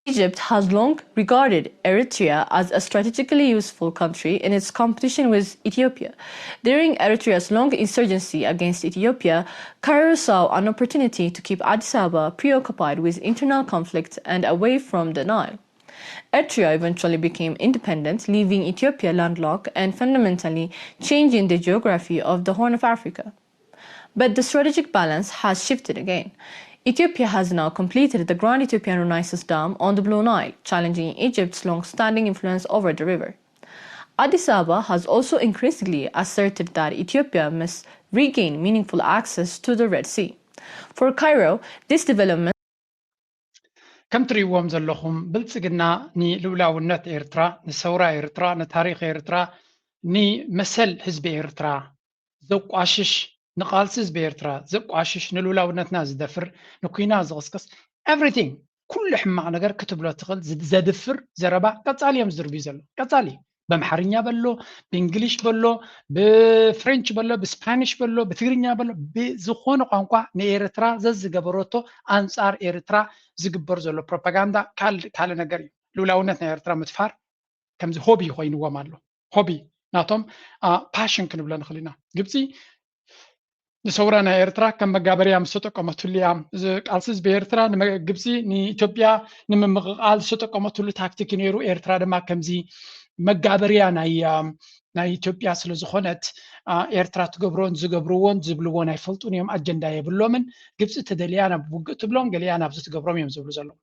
Egypt has long regarded Eritrea as a strategically useful country in its competition with Ethiopia. During Eritrea's long insurgency against Ethiopia, Cairo saw an opportunity to keep Addis Ababa preoccupied with internal conflict and away from the Nile. Eritrea eventually became independent, leaving Ethiopia landlocked and fundamentally changing the geography of the Horn of Africa. But the strategic balance has shifted again. Ethiopia has now completed the Grand Ethiopian Renaissance Dam on the Blue Nile, challenging Egypt's long-standing influence over the river. Addis Ababa has also increasingly asserted that Ethiopia must regain meaningful access to the Red Sea. For Cairo, this development ከም ትርእይዎም ዘለኹም ብልጽግና ንልኡላውነት ኤርትራ፣ ንሰውራ ኤርትራ፣ ንታሪኽ ኤርትራ፣ ንመሰል ህዝቢ ኤርትራ ዘቋሽሽ፣ ንቓልሲ ህዝቢ ኤርትራ ዘቋሽሽ፣ ንልኡላውነትና ዝደፍር፣ ንኩናት ዝቕስቅስ፣ everything፣ ኩሉ ሕማቕ ነገር ክትብሎ ትኽእል ዘድፍር ዘረባ ቀጻሊ እዮም ዝዝርብዩ ዘለዉ። ቀጻሊ በምሓርኛ በሎ፣ ብእንግሊሽ በሎ፣ ብፍሬንች በሎ፣ ብስፓኒሽ በሎ፣ ብትግርኛ በሎ፣ ብዝኾነ ቋንቋ ንኤርትራ ዘዝገበረቶ ኣንጻር ኤርትራ ዝግበር ዘሎ ፕሮፓጋንዳ ካልእ ነገር እዩ። ልኡላውነት ናይ ኤርትራ ምትፋር ከምዚ ሆቢ ኮይንዎም ኣሎ። ሆቢ ናቶም ፓሽን ክንብሎ ንኽእል ኢና። ግብፂ ንሰውራ ናይ ኤርትራ ከም መጋበርያ ምስ ተጠቀመትሉ እያ። እዚ ቃልሲ ህዝቢ ኤርትራ ግብፂ ንኢትዮጵያ ንምምቕቓል ዝተጠቀመትሉ ታክቲክ ነይሩ። ኤርትራ ድማ ከምዚ መጋበርያ ናይ ናይ ኢትዮጵያ ስለ ዝኾነት ኤርትራ ትገብሮን ዝገብርዎን ዝብልዎን ኣይፈልጡን እዮም፣ ኣጀንዳ የብሎምን። ግብፂ ተደልያ ናብ ውግእ ትብሎም፣ ገሊኣ ናብዚ ትገብሮም እዮም ዝብሉ ዘለዉ።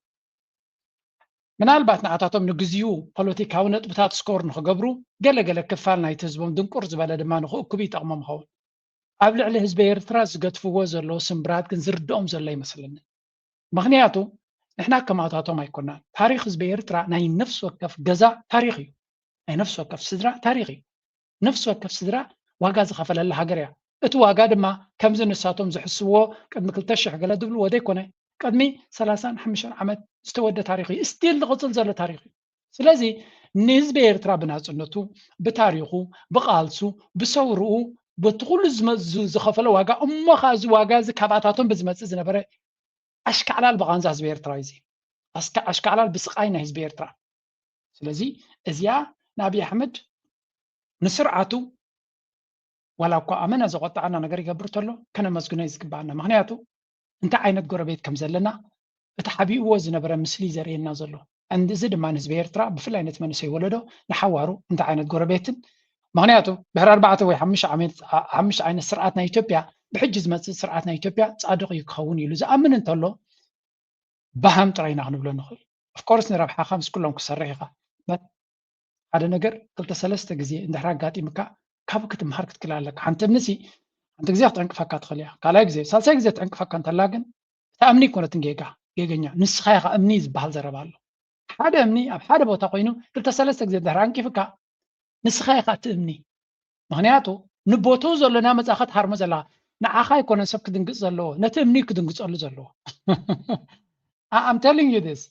ምናልባት ንኣታቶም ንግዚኡ ፖለቲካዊ ነጥብታት ስኮር ንኽገብሩ ገለገለ ክፋል ናይቲ ህዝቦም ድንቁር ዝበለ ድማ ንኽእክቡ ይጠቕሞም ይኸውን። ኣብ ልዕሊ ህዝቢ ኤርትራ ዝገድፍዎ ዘለዉ ስምብራት ግን ዝርድኦም ዘሎ ኣይመስለንን። ምኽንያቱ ንሕና ከማታቶም ኣይኮናን። ታሪኽ ህዝቢ ኤርትራ ናይ ነፍሲ ወከፍ ገዛ ታሪኽ እዩ። ናይ ነፍሲ ወከፍ ስድራ ታሪኽ እዩ። ነፍሲ ወከፍ ስድራ ዋጋ ዝኸፈለላ ሃገር እያ። እቲ ዋጋ ድማ ከምዚ ንሳቶም ዝሕስብዎ ቅድሚ ክልተ ሽሕ ገለ ዝብልዎ ዘይኮነ፣ ቅድሚ ሰላሳን ሓሙሽተን ዓመት ዝተወደ ታሪኽ እዩ። ስቲል ዝቕጽል ዘሎ ታሪኽ እዩ። ስለዚ ንህዝቢ ኤርትራ ብናጽነቱ፣ ብታሪኹ፣ ብቓልሱ፣ ብሰውርኡ፣ በቲ ኩሉ ዝኸፈሎ ዋጋ፣ እሞ ኸዓ እዚ ዋጋ እዚ ካብኣታቶም ብዝመጽእ ዝነበረ ኣሽካዕላል ብቓንዛ ህዝቢ ኤርትራ እዩ። ኣሽካዕላል ብስቓይ ናይ ህዝቢ ኤርትራ። ስለዚ እዚኣ ንኣብይ ኣሕመድ ንስርዓቱ ዋላ እኳ ኣመና ዘቆጣዓና ነገር ይገብር ተሎ ከነመስግኖ እዩ ዝግባኣና። ምክንያቱ እንታይ ዓይነት ጎረቤት ከም ዘለና እቲ ሓቢእዎ ዝነበረ ምስሊ ዘርእየና ዘሎ። And እዚ ድማ ንህዝቢ ኤርትራ ብፍላይ ነቲ መንእሰይ ወለዶ ንሓዋሩ እንታይ ዓይነት ጎረቤትን ምክንያቱ ድሕሪ ኣርባዕተ ወይ ሓሙሽተ ዓመት ሓሙሽተ ዓይነት ስርዓት ናይ ኢትዮጵያ ብሕጂ ዝመፅእ ስርዓት ናይ ኢትዮጵያ ፃድቕ እዩ ክኸውን ኢሉ ዝኣምን እንተሎ በሃም ጥራይ ኢና ክንብሎ ንኽእል። Of course ንረብሓኻ ምስ ኩሎም ክሰርሕ ኢኻ። But ሓደ ነገር ክልተ ሰለስተ ግዜ እንድሕር ኣጋጢምካ ካብኡ ክትምሃር ክትክእል ኣለካ። ሓንቲ እምኒ ሲ ሓንቲ ግዜ ክተንቅፈካ ትኽእል እያ፣ ካልኣይ ግዜ ሳልሳይ ግዜ ትዕንቅፈካ እንተላ ግን እታ እምኒ ኣይኮነትን ጌጋ ጌገኛ ንስኻ ኢኻ እምኒ ዝበሃል ዘረባ ኣሎ። ሓደ እምኒ ኣብ ሓደ ቦታ ኮይኑ ክልተ ሰለስተ ግዜ እንድሕር ኣንቂፍካ ንስኻ ኢኻ እቲ እምኒ። ምኽንያቱ ንቦትኡ ዘሎ ናመጻኻ ትሃርሞ ዘለኻ ንዓኻ ኣይኮነን ሰብ ክድንግጽ ዘለዎ ነቲ እምኒ ክድንግጸሉ ዘለዎ። I'm telling you this።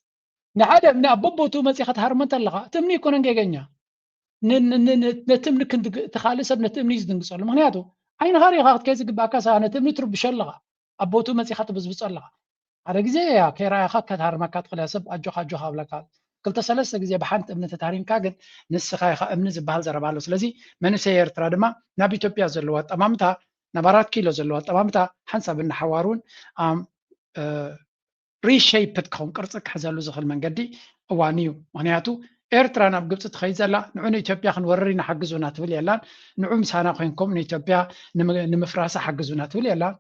ንሓደ እምኒ ኣብ በቦትኡ መጺኻ ትሃርሞ እንተለኻ እቲ እምኒ ኣይኮነን ጌገኛ። ነቲ እምኒ እቲ ካልእ ሰብ ነቲ እምኒ እዩ ዝድንግጸሉ። ምኽንያቱ ዓይንኻ ርኢኻ ክትከይድ ዝግባእካ ሰ ነቲ እምኒ ትርብሾ ኣለኻ፣ ኣብ ቦትኡ መጺኻ ትብዝብጾ ኣለኻ። ሓደ ግዜ እያ ከይረኣየኻ ከትሃርመካ ትኽእል እያ። ሰብ ኣጆኻ ኣጆኻ ኣብለካ ክልተ ሰለስተ ግዜ ብሓንቲ እምኒ ተታሪምካ ግን ንስኻ ኢኻ እምኒ ዝበሃል ዘረባ ኣሎ። ስለዚ መንእሰይ ኤርትራ ድማ ናብ ኢትዮጵያ ዘለዎ ኣጠማምታ ናብ ኣራት ኪሎ ዘለዎ ኣጠማምታ ሓንሳብ እናሓዋሩን ሪሸይፕድ ክኸውን ቅርፂ ክሕዘሉ ዝኽእል መንገዲ እዋን እዩ። ምክንያቱ ኤርትራ ናብ ግብፂ ትኸይድ ዘላ ንዑ ንኢትዮጵያ ክንወርር ኢና ሓግዙና ትብል የላን። ንዑ ምሳና ኮይንኩም ንኢትዮጵያ ንምፍራሳ ሓግዙና ትብል የላን።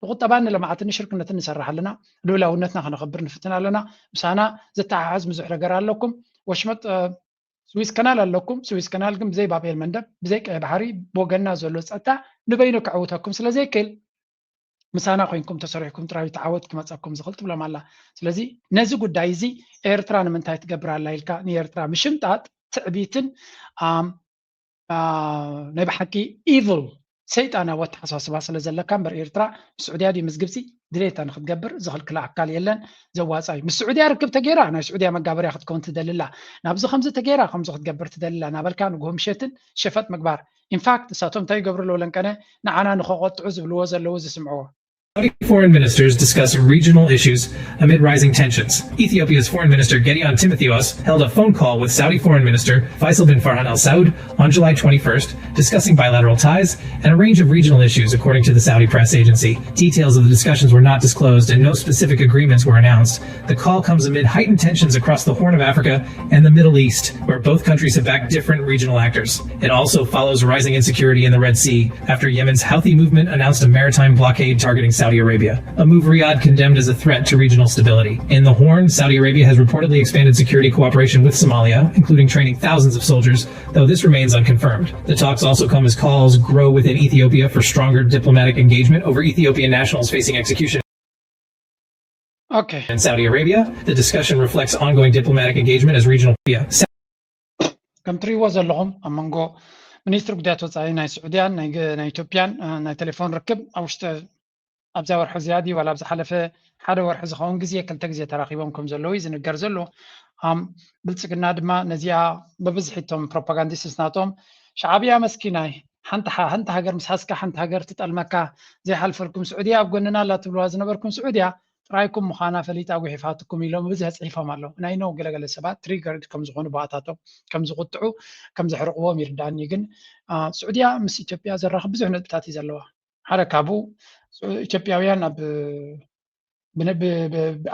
ንቁጠባን ንልምዓትን ንሽርክነትን ንሰርሕ ኣለና። ልኡላውነትና ከነኽብር ንፍትን ኣለና። ምሳና ዝተሓሓዝ ብዙሕ ነገር ኣለኩም። ወሽመጥ ስዊዝ ከናል ኣለኩም። ስዊዝ ከናል ግን ብዘይ ባብኤል መንደብ ብዘይ ቀይ ባሕሪ ብወገንና ዘሎ ፀጥታ ንበይኑ ክዕውተኩም ስለ ዘይክእል ምሳና ኮይንኩም ተሰሪሕኩም ጥራይ ተዓወት ክመፀኩም ዝኽእል ትብሎም ኣላ። ስለዚ ነዚ ጉዳይ እዚ ኤርትራ ንምንታይ ትገብር ኣላ ኢልካ ንኤርትራ ምሽምጣጥ ትዕቢትን ናይ ብሓቂ ኢቭል ሰይጣናዊ ኣተሓሳስባ ስለ ዘለካ እምበር ኤርትራ ምስ ስዑድያ ድዩ ምስ ግብፂ ድሌታ ንክትገብር ዝኽልክላ ኣካል የለን። ዘዋፃ እዩ። ምስ ስዑድያ ርክብ ተገይራ ናይ ስዑድያ መጋበርያ ክትከውን ትደልላ፣ ናብዚ ከምዚ ተገይራ ከምዚ ክትገብር ትደልላ እናበልካ ንግሆ ምሸትን ሸፈጥ ምግባር። ኢንፋክት እሳቶም እንታይ ይገብሩ ኣለዉ ለንቀነ ንዓና ንኸቆጥዑ ዝብልዎ ዘለዉ ዝስምዕዎ Saudi foreign ministers discuss regional issues amid rising tensions. Ethiopia's Foreign Minister Gideon Timotheos held a phone call with Saudi Foreign Minister Faisal bin Farhan Al Saud on July twenty-first, discussing bilateral ties and a range of regional issues, according to the Saudi press agency. Details of the discussions were not disclosed and no specific agreements were announced. The call comes amid heightened tensions across the Horn of Africa and the Middle East, where both countries have backed different regional actors. It also follows rising insecurity in the Red Sea after Yemen's Houthi movement announced a maritime blockade targeting Saudi Arabia, a move Riyadh condemned as a threat to regional stability. In the Horn, Saudi Arabia has reportedly expanded security cooperation with Somalia, including training thousands of soldiers, though this remains unconfirmed. The talks also come as calls grow within Ethiopia for stronger diplomatic engagement over Ethiopian nationals facing execution. Okay. In Saudi Arabia, the discussion reflects ongoing diplomatic engagement as regional. ከም ትሪእዎ ዘለኹም ኣብ መንጎ ሚኒስትሪ ጉዳያት ወፃኢ ናይ ስዑድያን ናይ ኢትዮጵያን ናይ ቴሌፎን ርክብ ኣብ ውሽጢ ኣብዛ ወርሒ እዚኣ ድዩ ዋላ ኣብ ዝሓለፈ ሓደ ወርሒ ዝኸውን ግዜ ክልተ ግዜ ተራኺቦም ከም ዘለዉ እዩ ዝንገር ዘሎ። ብልፅግና ድማ ነዚኣ ብብዝሒ እቶም ፕሮፓጋንዲስትስ ናቶም ሻዕብያ መስኪናይ ሓንቲ ሓንቲ ሃገር ምስ ሓዝካ ሓንቲ ሃገር ትጠልመካ ዘይሓልፈልኩም ስዑድያ ኣብ ጎንና ኣላ ትብልዋ ዝነበርኩም ስዑድያ ጥራይኩም ምዃና ፈሊጣ ጉሒፋትኩም ኢሎም ብዝሒ ፅሒፎም ኣለዉ። ናይ ነው ገለገለ ሰባት ትሪገርድ ከም ዝኾኑ ብኣታቶም ከም ዝቁጥዑ ከም ዘሕርቕዎም ይርዳእኒ። ግን ስዑድያ ምስ ኢትዮጵያ ዘራኽብ ብዙሕ ነጥብታት እዩ ዘለዋ። ሓደ ካብኡ ኢትዮጵያውያን ኣብ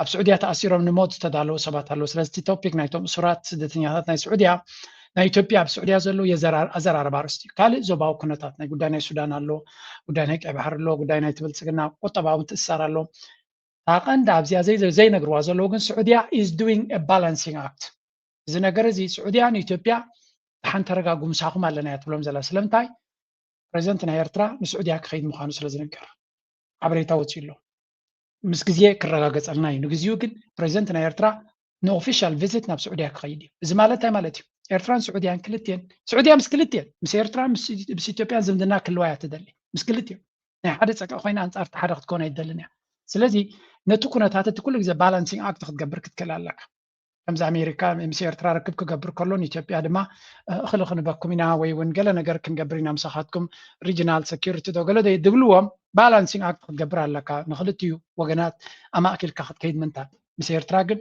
ኣብ ስዑድያ ተኣሲሮም ንሞት ዝተዳለዉ ሰባት ኣለዉ። ስለዚ እቲ ቶፒክ ናይቶም እሱራት ስደተኛታት ናይ ስዑድያ ናይ ኢትዮጵያ ኣብ ስዑድያ ዘለዉ ኣዘራርባ ኣርእስቲ እዩ። ካልእ ዞባዊ ኩነታት ናይ ጉዳይ ናይ ሱዳን ኣሎ፣ ጉዳይ ናይ ቀይ ባሕሪ ኣሎ፣ ጉዳይ ናይ ብልፅግና ቁጠባዊ ምትእስሳር ኣሎ። እታ ቀንዲ ኣብዚኣ ዘይነግርዋ ዘለዉ ግን ስዑድያ is doing balancing act። እዚ ነገር እዚ ስዑድያ ንኢትዮጵያ ደሓን ተረጋጉ ምሳኹም ኣለና እያ ትብሎም ዘላ። ስለምንታይ? ፕሬዚደንት ናይ ኤርትራ ንስዑድያ ክኸይድ ምዃኑ ስለ ዝንገር ሓበሬታ ወፂኡ ኣሎ። ምስ ግዜ ክረጋገፀልና እዩ። ንግዚኡ ግን ፕሬዚደንት ናይ ኤርትራ ንኦፊሻል ቪዚት ናብ ስዑድያ ክኸይድ እዩ። እዚ ማለት እንታይ ማለት እዩ? ኤርትራን ስዑድያን ክልቴን፣ ስዑድያ ምስ ክልቴን፣ ምስ ኤርትራን ምስ ኢትዮጵያን ዝምድና ክልዋ እያ ትደሊ። ምስ ክልቴን ናይ ሓደ ፀቀ ኮይና ኣንፃር እቲ ሓደ ክትኮን ኣይትደልን እያ። ስለዚ ነቲ ኩነታት እቲ ኩሉ ግዜ ባላንሲንግ ኣክት ክትገብር ክትክእል ኣለካ። ከምዚ ኣሜሪካ ምስ ኤርትራ ርክብ ክገብር ከሎ ንኢትዮጵያ ድማ እኽሊ ክንበኩም ኢና ወይ እውን ገለ ነገር ክንገብር ኢና ምሳኻትኩም ሪጅናል ሰኪሪቲ ዶ ገለ ድብልዎም ባላንሲንግ ኣክት ክትገብር ኣለካ። ንክልቲኡ ወገናት ኣማእኪልካ ክትከይድ ምንታት ምስ ኤርትራ ግን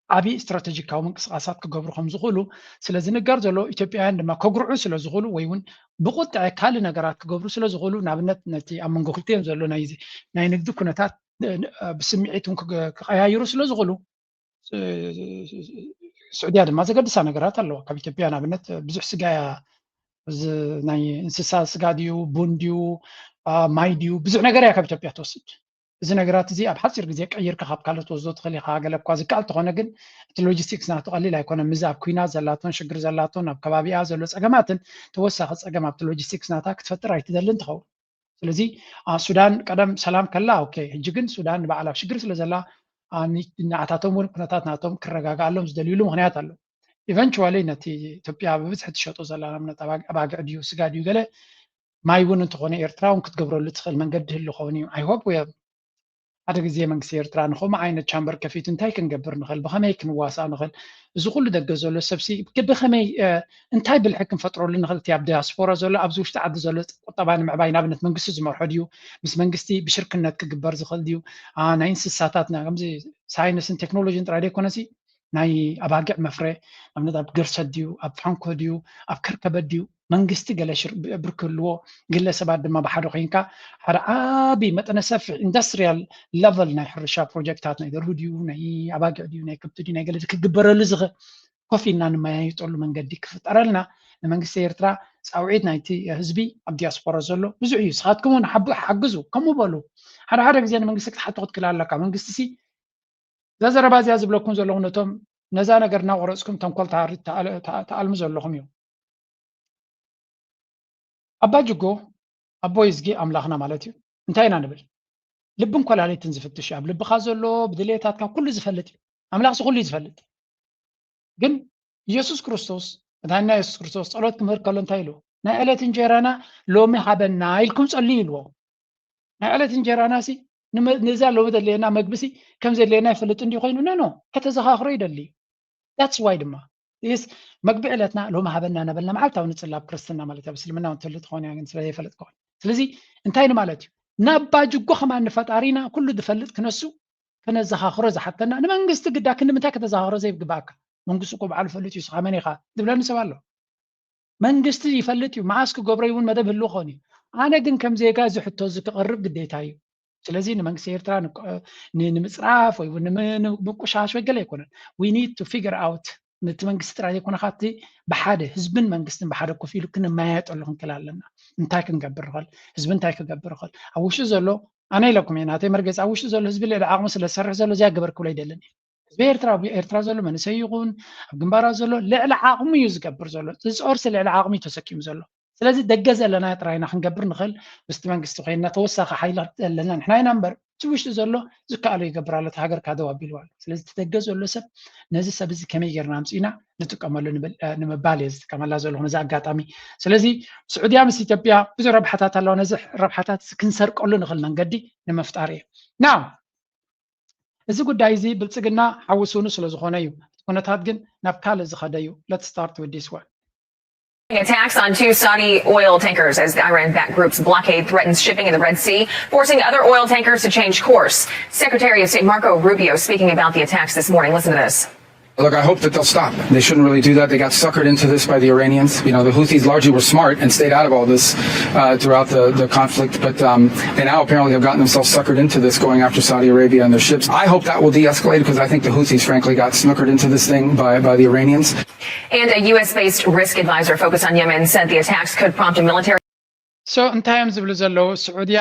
ዓብዪ ስትራቴጂካዊ ምንቅስቃሳት ክገብሩ ከም ዝኽእሉ ስለ ዝንገር ዘሎ ኢትዮጵያውያን ድማ ከጉርዑ ስለ ዝኽእሉ ወይ እውን ብቁጥዐ ካልእ ነገራት ክገብሩ ስለ ዝኽእሉ ንኣብነት ነቲ ኣብ መንጎ ክልቲኦም ዘሎ ናይ ንግዲ ኩነታት ብስምዒት ክቀያይሩ ስለ ዝኽእሉ ስዑድያ ድማ ዘገድሳ ነገራት ኣለዋ። ካብ ኢትዮጵያ ንኣብነት ብዙሕ ስጋ እያ ናይ እንስሳ ስጋ ድዩ ቡን ድዩ ማይ ድዩ ብዙሕ ነገር እያ ካብ ኢትዮጵያ ትወስድ። እዚ ነገራት እዚ ኣብ ሓፂር ግዜ ቀይርካ ካብ ካልኦት ትወስዶ ትኽእል ኢኻ። ገለ እኳ ዝከኣል ተኾነ ግን እቲ ሎጂስቲክስ ናቱ ቀሊል ኣይኮነን። ምዚ ኣብ ኩናት ዘላቶን ሽግር ዘላቶን ኣብ ከባቢኣ ዘሎ ፀገማትን ተወሳኺ ፀገም ኣብቲ ሎጂስቲክስ ናታ ክትፈጥር ኣይትደልን ትኸውን። ስለዚ ሱዳን ቀደም ሰላም ከላ ኦኬ፣ ሕጂ ግን ሱዳን ንባዕላ ኣብ ሽግር ስለ ዘላ ንዓታቶም እውን ኩነታት ናቶም ክረጋግኣሎም ዝደልዩሉ ምክንያት ኣሎ። ኢቨንቹዋሊ ነቲ ኢትዮጵያ ብብዝሒ ትሸጦ ዘላ ንኣብነት ኣባግዕ ድዩ ስጋ ድዩ ገለ ማይ እውን እንተኾነ ኤርትራ እውን ክትገብረሉ ትኽእል መንገዲ ህሉ ኸውን እዩ። ኣይሆፕ ሓደ ግዜ መንግስቲ ኤርትራ ንኸምኡ ዓይነት ቻምበር ከፊቱ እንታይ ክንገብር ንኽእል፣ ብኸመይ ክንዋሳእ ንኽእል፣ እዚ ኩሉ ደገ ዘሎ ሰብሲ ብኸመይ እንታይ ብልሒ ክንፈጥረሉ ንኽእል፣ እቲ ኣብ ዲያስፖራ ዘሎ ኣብዚ ውሽጢ ዓዲ ዘሎ ቁጠባ ንምዕባይ ንኣብነት መንግስቲ ዝመርሖ ድዩ፣ ምስ መንግስቲ ብሽርክነት ክግበር ዝኽእል ድዩ፣ ናይ እንስሳታት ከምዚ ሳይንስን ቴክኖሎጂን ጥራይ ዘይኮነሲ ናይ ኣባጊዕ መፍረ ኣብነት ኣብ ገርሰት ድዩ ኣብ ፋንኮ ድዩ ኣብ ከርከበት ድዩ መንግስቲ ገለ ብርክ ህልዎ ግለሰባት ድማ ብሓደ ኮይንካ ሓደ ዓቢ መጠነ ሰፊሕ ኢንዱስትሪያል ለቨል ናይ ሕርሻ ፕሮጀክታት ናይ ደርሁ ድዩ ናይ ኣባጊዕ ድዩ ናይ ከብቲ ድዩ ናይ ገለ ክግበረሉ ዝኽእል ኮፍ ኢልና ንመያየጠሉ መንገዲ ክፍጠረልና ንመንግስቲ ኤርትራ ፃውዒት ናይቲ ህዝቢ ኣብ ዲያስፖራ ዘሎ ብዙሕ እዩ። ስኻትኩም እውን ሓግዙ ከምኡ በሉ። ሓደ ሓደ ግዜ ንመንግስቲ ክትሓቶ ክትክእል ኣለካ። መንግስቲ ሲ እዛ ዘረባ እዚኣ ዝብለኩም ዘለኹ ነቶም ነዛ ነገር እናቆረፅኩም ተንኮል ትኣልሙ ዘለኹም እዩ። ኣባ ጅጎ ኣቦይ እዝጊ ኣምላኽና ማለት እዩ። እንታይ ኢና ንብል? ልብን ኮላሊትን ዝፍትሽ እዩ። ኣብ ልብኻ ዘሎ ብድሌታትካ ኩሉ ዝፈልጥ እዩ። ኣምላኽሲ ኩሉ እዩ ዝፈልጥ። ግን ኢየሱስ ክርስቶስ መድሓኒና ኢየሱስ ክርስቶስ ጸሎት ክምህር ከሎ እንታይ ኢሉ? ናይ ዕለት እንጀራና ሎሚ ሃበና ኢልኩም ጸልዩ ኢልዎ። ናይ ዕለት እንጀራና ሲ ንመ- ነዛ ሎሚ ዘድልየና መግቢ ሲ ከም ዘድልየና ይፈልጥ እንዲ ኮይኑ ኖ ኖ ከተዘኻኽሮ ይደሊ። That's why ድማ ኢየሱስ መግቢ ዕለትና ሎሚ ሃበና እናበልና መዓልታዊ ንጽሊ ኣብ ክርስትና ማለት ኣብ እስልምና እውን ትህሉ ትኸውን እያ ግን ስለ ዘይፈለጥኩ ስለዚ እንታይ ንማለት እዩ? ናብ ባጅጎ ከማን ንፈጣሪና ኩሉ ዝፈልጥ ክነሱ ከነዘኻኽሮ ዝሓተና ንመንግስቲ ግዳ ክንምንታይ ከተዘኻኽሮ ዘይግባእካ? መንግስቲ እኮ ባዕሉ ፈልጥ እዩ፣ ስኻ መን ኢኻ? ዝብለኒ ሰብ ኣሎ። መንግስቲ ይፈልጥ እዩ፣ መዓስ ክገብሮ እውን መደብ ህልው ኾን እዩ። ኣነ ግን ከም ዜጋ እዚ ሕቶ እዚ ክቐርብ ግዴታ እዩ። ስለዚ ንመንግስቲ ኤርትራ ንምፅራፍ ወይ ንምቁሻሽ ወይ ገለ ኣይኮነን። We need to figure out፣ ነቲ መንግስቲ ጥራይ ዘይኮነ ካብቲ ብሓደ ህዝብን መንግስትን ብሓደ ኮፍ ኢሉ ክንመያየጠሉ ክንክእል ኣለና። እንታይ ክንገብር ንኽእል? ህዝቢ እንታይ ክገብር ይኽእል? ኣብ ውሽጢ ዘሎ ኣነ ኢለኩም እየ፣ ናተይ መርገፂ ኣብ ውሽጢ ዘሎ ህዝቢ ልዕሊ ዓቕሙ ስለ ዝሰርሕ ዘሎ እዚኣ ግበር ክብሎ ኣይደልን እየ። ህዝቢ ኤርትራ፣ ኣብ ኤርትራ ዘሎ መንእሰይ ይኹን ኣብ ግንባራት ዘሎ ልዕሊ ዓቕሙ እዩ ዝገብር ዘሎ። ዝፀርሲ ልዕሊ ዓቕሙ እዩ ተሰኪሙ ዘሎ። ስለዚ ደገ ዘለና ጥራይና ክንገብር ንኽእል። ምስቲ መንግስቲ ኮይንና ተወሳኺ ሓይሊ ዘለና ንሕና ኢና እምበር እቲ ውሽጢ ዘሎ ዝከኣሎ ይገብር ኣሎ። እቲ ሃገር ካደው ኣቢልዋ ኣሎ። ስለዚ እቲ ደገ ዘሎ ሰብ ነዚ ሰብ እዚ ከመይ ጌርና ኣምፂእና ንጥቀመሉ ንምባል እየ ዝጥቀመላ ዘለኹ ነዚ ኣጋጣሚ። ስለዚ ስዑድያ ምስ ኢትዮጵያ ብዙሕ ረብሓታት ኣለዋ። ነዚ ረብሓታት ክንሰርቀሉ ንኽእል መንገዲ ንምፍጣር እየ። ናው እዚ ጉዳይ እዚ ብልፅግና ሓውስኑ ስለ ዝኾነ እዩ። እቲ ኩነታት ግን ናብ ካልእ ዝኸደ እዩ። Let's start with this one. Attacks on two Saudi oil tankers as the Iran-backed group's blockade threatens shipping in the Red Sea, forcing other oil tankers to change course. Secretary of State Marco Rubio speaking about the attacks this morning. Listen to this. Look, I hope that they'll stop. They shouldn't really do that. They got suckered into this by the Iranians. You know, the Houthis largely were smart and stayed out of all this uh, throughout the, the conflict. But um, they now apparently have gotten themselves suckered into this, going after Saudi Arabia and their ships. I hope that will de-escalate because I think the Houthis, frankly, got snookered into this thing by, by the Iranians. And a U S-based risk advisor focused on Yemen said the attacks could prompt a military So እንታይ እዮም ዝብሉ ዘለዉ? ስዑድያ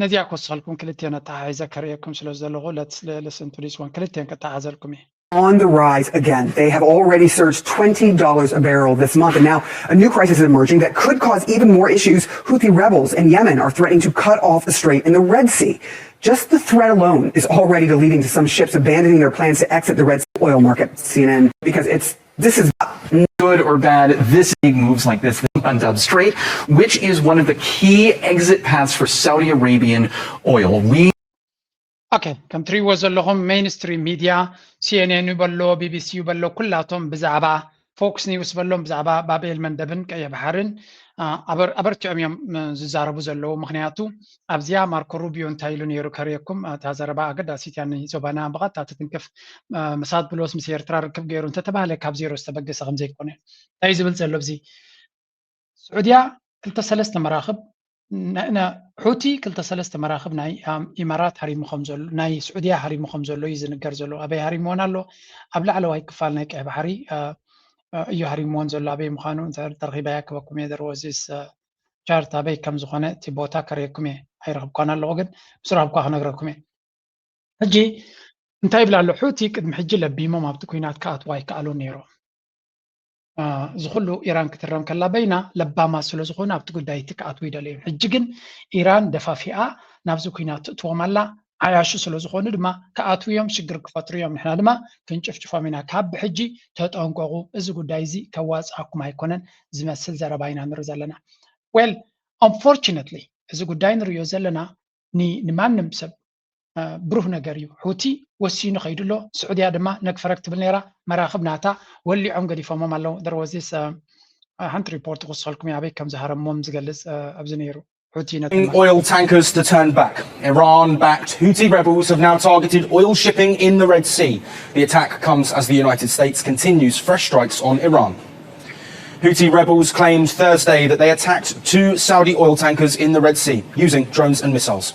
ነዚኣ ክወስኸልኩም ክልቲኦን ኣተሓሒዘ ከርእየኩም ስለ ዘለኹ let's listen to this one። ክልቲኦን ከተሓዘልኩም እየ። on the rise again. They have already surged twenty dollars a barrel this month. And now a new crisis is emerging that could cause even more issues. Houthi rebels in Yemen are threatening to cut off the strait in the Red Sea. Just the threat alone is already leading to some ships abandoning their plans to exit the Red Sea oil market. C N N, because it's this is good or bad, this big moves like this, the Bab el-Mandab Strait, which is one of the key exit paths for Saudi Arabian oil. We ኦኬ፣ ከም ትሪእዎ ዘለኹም ሜይንስትሪም ሚድያ ሲኤንኤን በሎ፣ ቢቢሲ በሎ፣ ኩላቶም ብዛዕባ ፎክስ ኒውስ በሎም ብዛዕባ ባብ ኤል መንደብን ቀይሕ ባሕርን ኣበርቲዖም እዮም ዝዛረቡ ዘለዉ። ምክንያቱ ኣብዚኣ ማርኮ ሩቢዮ እንታይ ኢሉ ነይሩ ከርእየኩም። እታ ዘረባ ኣገዳሲት እያ፣ ንዞባና ብቐጥታ ትትንክፍ። ምሳት ብሎስ ምስ ኤርትራ ርክብ ገይሩ እንተተባህለ ካብ ዜሮ ዝተበገሰ ከም ዘይኮነ እንታይ ዝብል ዘሎ ኣብዚ ስዑድያ ክልተ ሰለስተ መራኽብ ሑቲ ክልተ ሰለስተ መራኽብ ናይ ኢማራት ሃሪሙ ከም ዘሎ ናይ ስዑድያ ሃሪሙ ከም ዘሎ እዩ ዝንገር ዘሎ። ኣበይ ሃሪምዎን ኣሎ? ኣብ ላዕለዋይ ክፋል ናይ ቀይ ባሕሪ እዩ ሃሪምዎን ዘሎ። ኣበይ ምዃኑ ተረኺበ ያክበኩም እየ። ደርወዚስ ቻርት ኣበይ ከም ዝኾነ እቲ ቦታ ከርእየኩም እየ። ኣይረኽብኳን ኣለኹ ግን ምስ ረኽብኳ ክነግረኩም እየ። ሕጂ እንታይ ይብል ኣሎ? ሑቲ ቅድሚ ሕጂ ለቢሞም ኣብቲ ኲናት ክኣትዉ ኣይከኣሉን ነይሮም። እዚ ኩሉ ኢራን ክትረም ከላ በይና ለባማት ስለ ዝኾኑ ኣብቲ ጉዳይ እቲ ክኣትዉ ይደልዩ እዮም። ሕጂ ግን ኢራን ደፋፊኣ ናብዚ ኲናት ትእትዎም ኣላ። ዓያሹ ስለ ዝኾኑ ድማ ክኣትዉ እዮም፣ ሽግር ክፈጥሩ እዮም። ንሕና ድማ ክንጭፍጭፎም ኢና። ካብ ብሕጂ ተጠንቀቑ፣ እዚ ጉዳይ እዚ ከዋፅኣኩም ኣይኮነን ዝመስል ዘረባ ኢና ንርኢ ዘለና። Well, unfortunately እዚ ጉዳይ ንርእዮ ዘለና ንማንም ሰብ ብሩህ ነገር እዩ። ሑቲ ወሲኑ ከይዱ ኣሎ። ስዑድያ ድማ ነግፈረግ ትብል ነይራ። መራኽብ ናታ ወሊዖም ገዲፎሞም ኣለዉ። There was this ሓንቲ ሪፖርት ክወስኸልኩም ኣበይ ከም ዝሃረሞም ዝገልጽ ኣብዚ ነይሩ። ሑቲ ነቲ oil tankers to turn back. Iran-backed Houthi rebels have now targeted oil shipping in the Red Sea. The attack comes as the United States continues fresh strikes on Iran. Houthi rebels claimed Thursday that they attacked two Saudi oil tankers in the Red Sea using drones and missiles.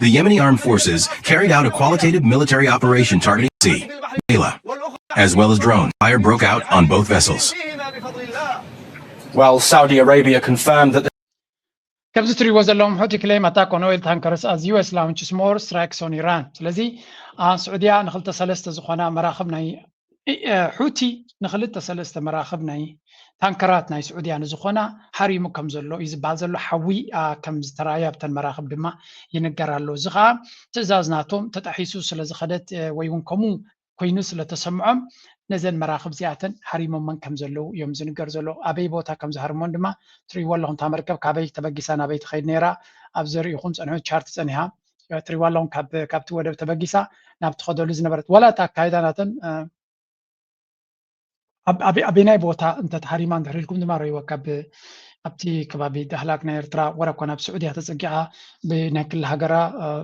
The Yemeni armed forces carried out a qualitative military operation targeting sea, Layla, as well as drone fire broke out on both vessels. While Saudi Arabia confirmed that the ከምዚ ትሪእዎ ዘለኹም ሑቲ claim attack on oil tankers as U S launches more strikes on Iran። ስለዚ ስዑድያ ንክልተ ሰለስተ ዝኾና መራኽብ ናይ ሑቲ ንክልተ ሰለስተ መራኽብ ናይ ታንከራት ናይ ስዑድያ ንዝኾና ሃሪሙ ከም ዘሎ እዩ ዝበሃል ዘሎ። ሓዊ ከም ዝተረኣየ ኣብተን መራኽብ ድማ ይንገር ኣሎ። እዚ ከዓ ትእዛዝ ናቶም ተጣሒሱ ስለ ዝኸደት ወይ እውን ከምኡ ኮይኑ ስለ ተሰምዖም ነዘን መራኽብ እዚኣተን ሃሪሞመን ከም ዘለዉ እዮም ዝንገር ዘሎ። ኣበይ ቦታ ከም ዝሃርሞን ድማ ትሪእዎ ኣለኹም። እታ መርከብ ካበይ ተበጊሳ ናበይ ትኸይድ ነይራ ኣብ ዘርእኹም ፀንሑ ቻርት ፀኒሓ ትሪእዋ ኣለኹም። ካብቲ ወደብ ተበጊሳ ናብ ትኸደሉ ዝነበረት ዋላ እቲ ኣካይዳ ናተን ኣበናይ ቦታ እንተተሃሪማ እንድሕር ኢልኩም ድማ ረእይዋ ካብ ኣብቲ ከባቢ ዳህላክ ናይ ኤርትራ ወረ እኳ ናብ ስዑድያ ተጸጊዓ ብናይ ክልል ሃገራ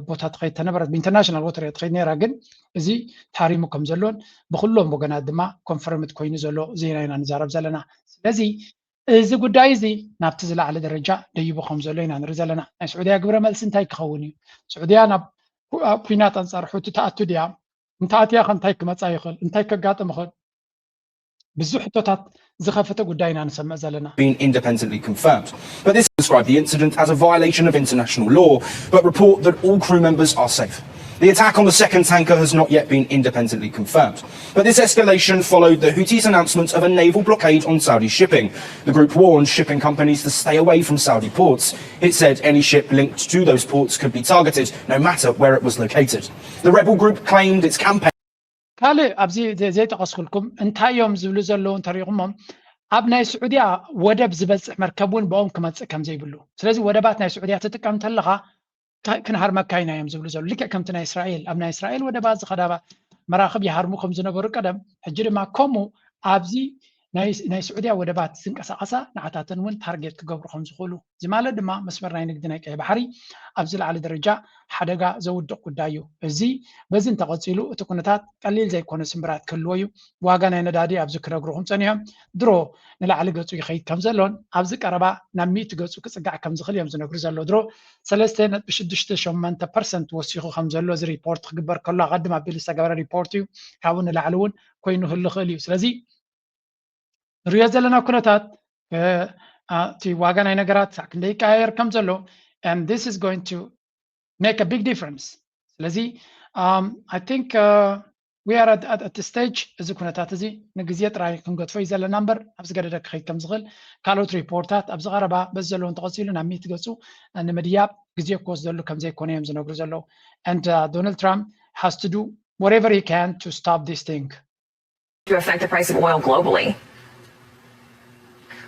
ቦታ ትኸይድ ተነበረት፣ ብኢንተርናሽናል ወተር እያ ትኸይድ ነይራ። ግን እዚ ተሃሪሙ ከም ዘሎን ብኩሎም ወገናት ድማ ኮንፈርምድ ኮይኑ ዘሎ ዜና ኢና ንዛረብ ዘለና። ስለዚ እዚ ጉዳይ እዚ ናብቲ ዝለዓለ ደረጃ ደይቡ ከም ዘሎ ኢና ንርኢ ዘለና። ናይ ስዑድያ ግብረ መልሲ እንታይ ክኸውን እዩ? ስዑድያ ናብ ኩናት ኣንጻር ሑቲ ትኣቱ ድያ? እንተኣትያ ከ እንታይ ክመጻ ይኽእል? እንታይ ከጋጥም ይኽእል? ብዙሕ ሕቶታት ዝኸፈተ ጉዳይ ኢና ንሰምዕ ዘለና። Been independently confirmed. But this described the incident as a violation of international law, but report that all crew members are safe. The attack on the second tanker has not yet been independently confirmed. But this escalation followed the Houthis' announcement of a naval blockade on Saudi shipping. The group warned shipping companies to stay away from Saudi ports. It said any ship linked to those ports could be targeted, no matter where it was located. The rebel group claimed its campaign. ካልእ ኣብዚ ዘይጠቐስኩልኩም እንታይ እዮም ዝብሉ ዘለዉ እንተሪኢኹሞም፣ ኣብ ናይ ስዑድያ ወደብ ዝበፅሕ መርከብ እውን ብኦም ክመፅእ ከም ዘይብሉ። ስለዚ ወደባት ናይ ስዑድያ ትጥቀም እንተለኻ ክንሃርመካ ኢና እዮም ዝብሉ ዘለዉ። ልክዕ ከምቲ ናይ እስራኤል፣ ኣብ ናይ እስራኤል ወደባት ዝኸዳ መራኽብ ይሃርሙ ከም ዝነበሩ ቀደም፣ ሕጂ ድማ ከምኡ ኣብዚ ናይ ስዑድያ ወደባት ዝንቀሳቐሳ ንዓታተን እውን ታርጌት ክገብሩ ከም ዝኽእሉ፣ እዚ ማለት ድማ መስመር ናይ ንግዲ ናይ ቀይ ባሕሪ ኣብ ዝለዓለ ደረጃ ሓደጋ ዘውድቕ ጉዳይ እዩ። እዚ በዚ እንተቐፂሉ እቲ ኩነታት ቀሊል ዘይኮነ ስምብራት ክህልዎ እዩ። ዋጋ ናይ ነዳዲ ኣብዚ ክነግርኹም ፀኒሖም ድሮ ንላዕሊ ገፁ ይኸይድ ከም ዘሎን ኣብዚ ቀረባ ናብ ሚእቲ ገፁ ክፅጋዕ ከም ዝኽእል እዮም ዝነግሩ ዘለዉ። ድሮ ሰለስተ ነጥቢ ሽዱሽተ ሸሞንተ ፐርሰንት ወሲኹ ከም ዘሎ እዚ ሪፖርት ክግበር ከሎ ኣቐድም ኣቢሉ ዝተገበረ ሪፖርት እዩ። ካብኡ ንላዕሊ እውን ኮይኑ ክህሉ ይኽእል እዩ። ስለዚ ንሪኦ ዘለና ኩነታት እቲ ዋጋ ናይ ነገራት ሳዕ ክንደይ ይቀያየር ከም ዘሎ and this is going to make a big difference። ስለዚ I think we are at stage እዚ ኩነታት እዚ ንግዜ ጥራይ ክንገድፎ እዩ ዘለና እምበር ኣብ ዝገደደ ክኸይድ ከም ዝኽእል ካልኦት ሪፖርታት ኣብዚ ቀረባ በዚ ዘለዉ እንተቐፂሉ ናብ ሚእቲ ገፁ ንምድያብ ግዜ ክወስደሉ ከም ዘይኮነ እዮም ዝነግሩ ዘለዉ። And Donald Trump has to do whatever he can to stop this thing. to affect the price of oil globally.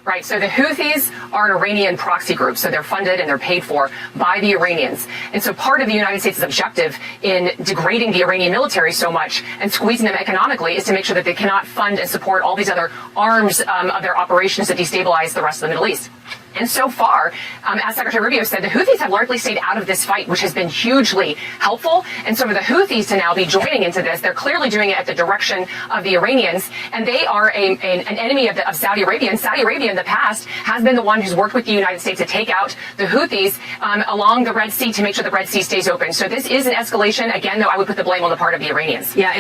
Right, so the Houthis are an Iranian proxy group, so they're funded and they're paid for by the Iranians. And so part of the United States' objective in degrading the Iranian military so much and squeezing them economically is to make sure that they cannot fund and support all these other arms um, of their operations that destabilize the rest of the Middle East. And so far, um, as Secretary Rubio said, the Houthis have largely stayed out of this fight, which has been hugely helpful. And so for the Houthis to now be joining into this, they're clearly doing it at the direction of the Iranians. And they are a, a, an enemy of, the, of, Saudi Arabia. And Saudi Arabia in the past has been the one who's worked with the United States to take out the Houthis um, along the Red Sea to make sure the Red Sea stays open. So this is an escalation. Again, though, I would put the blame on the part of the Iranians. Yeah.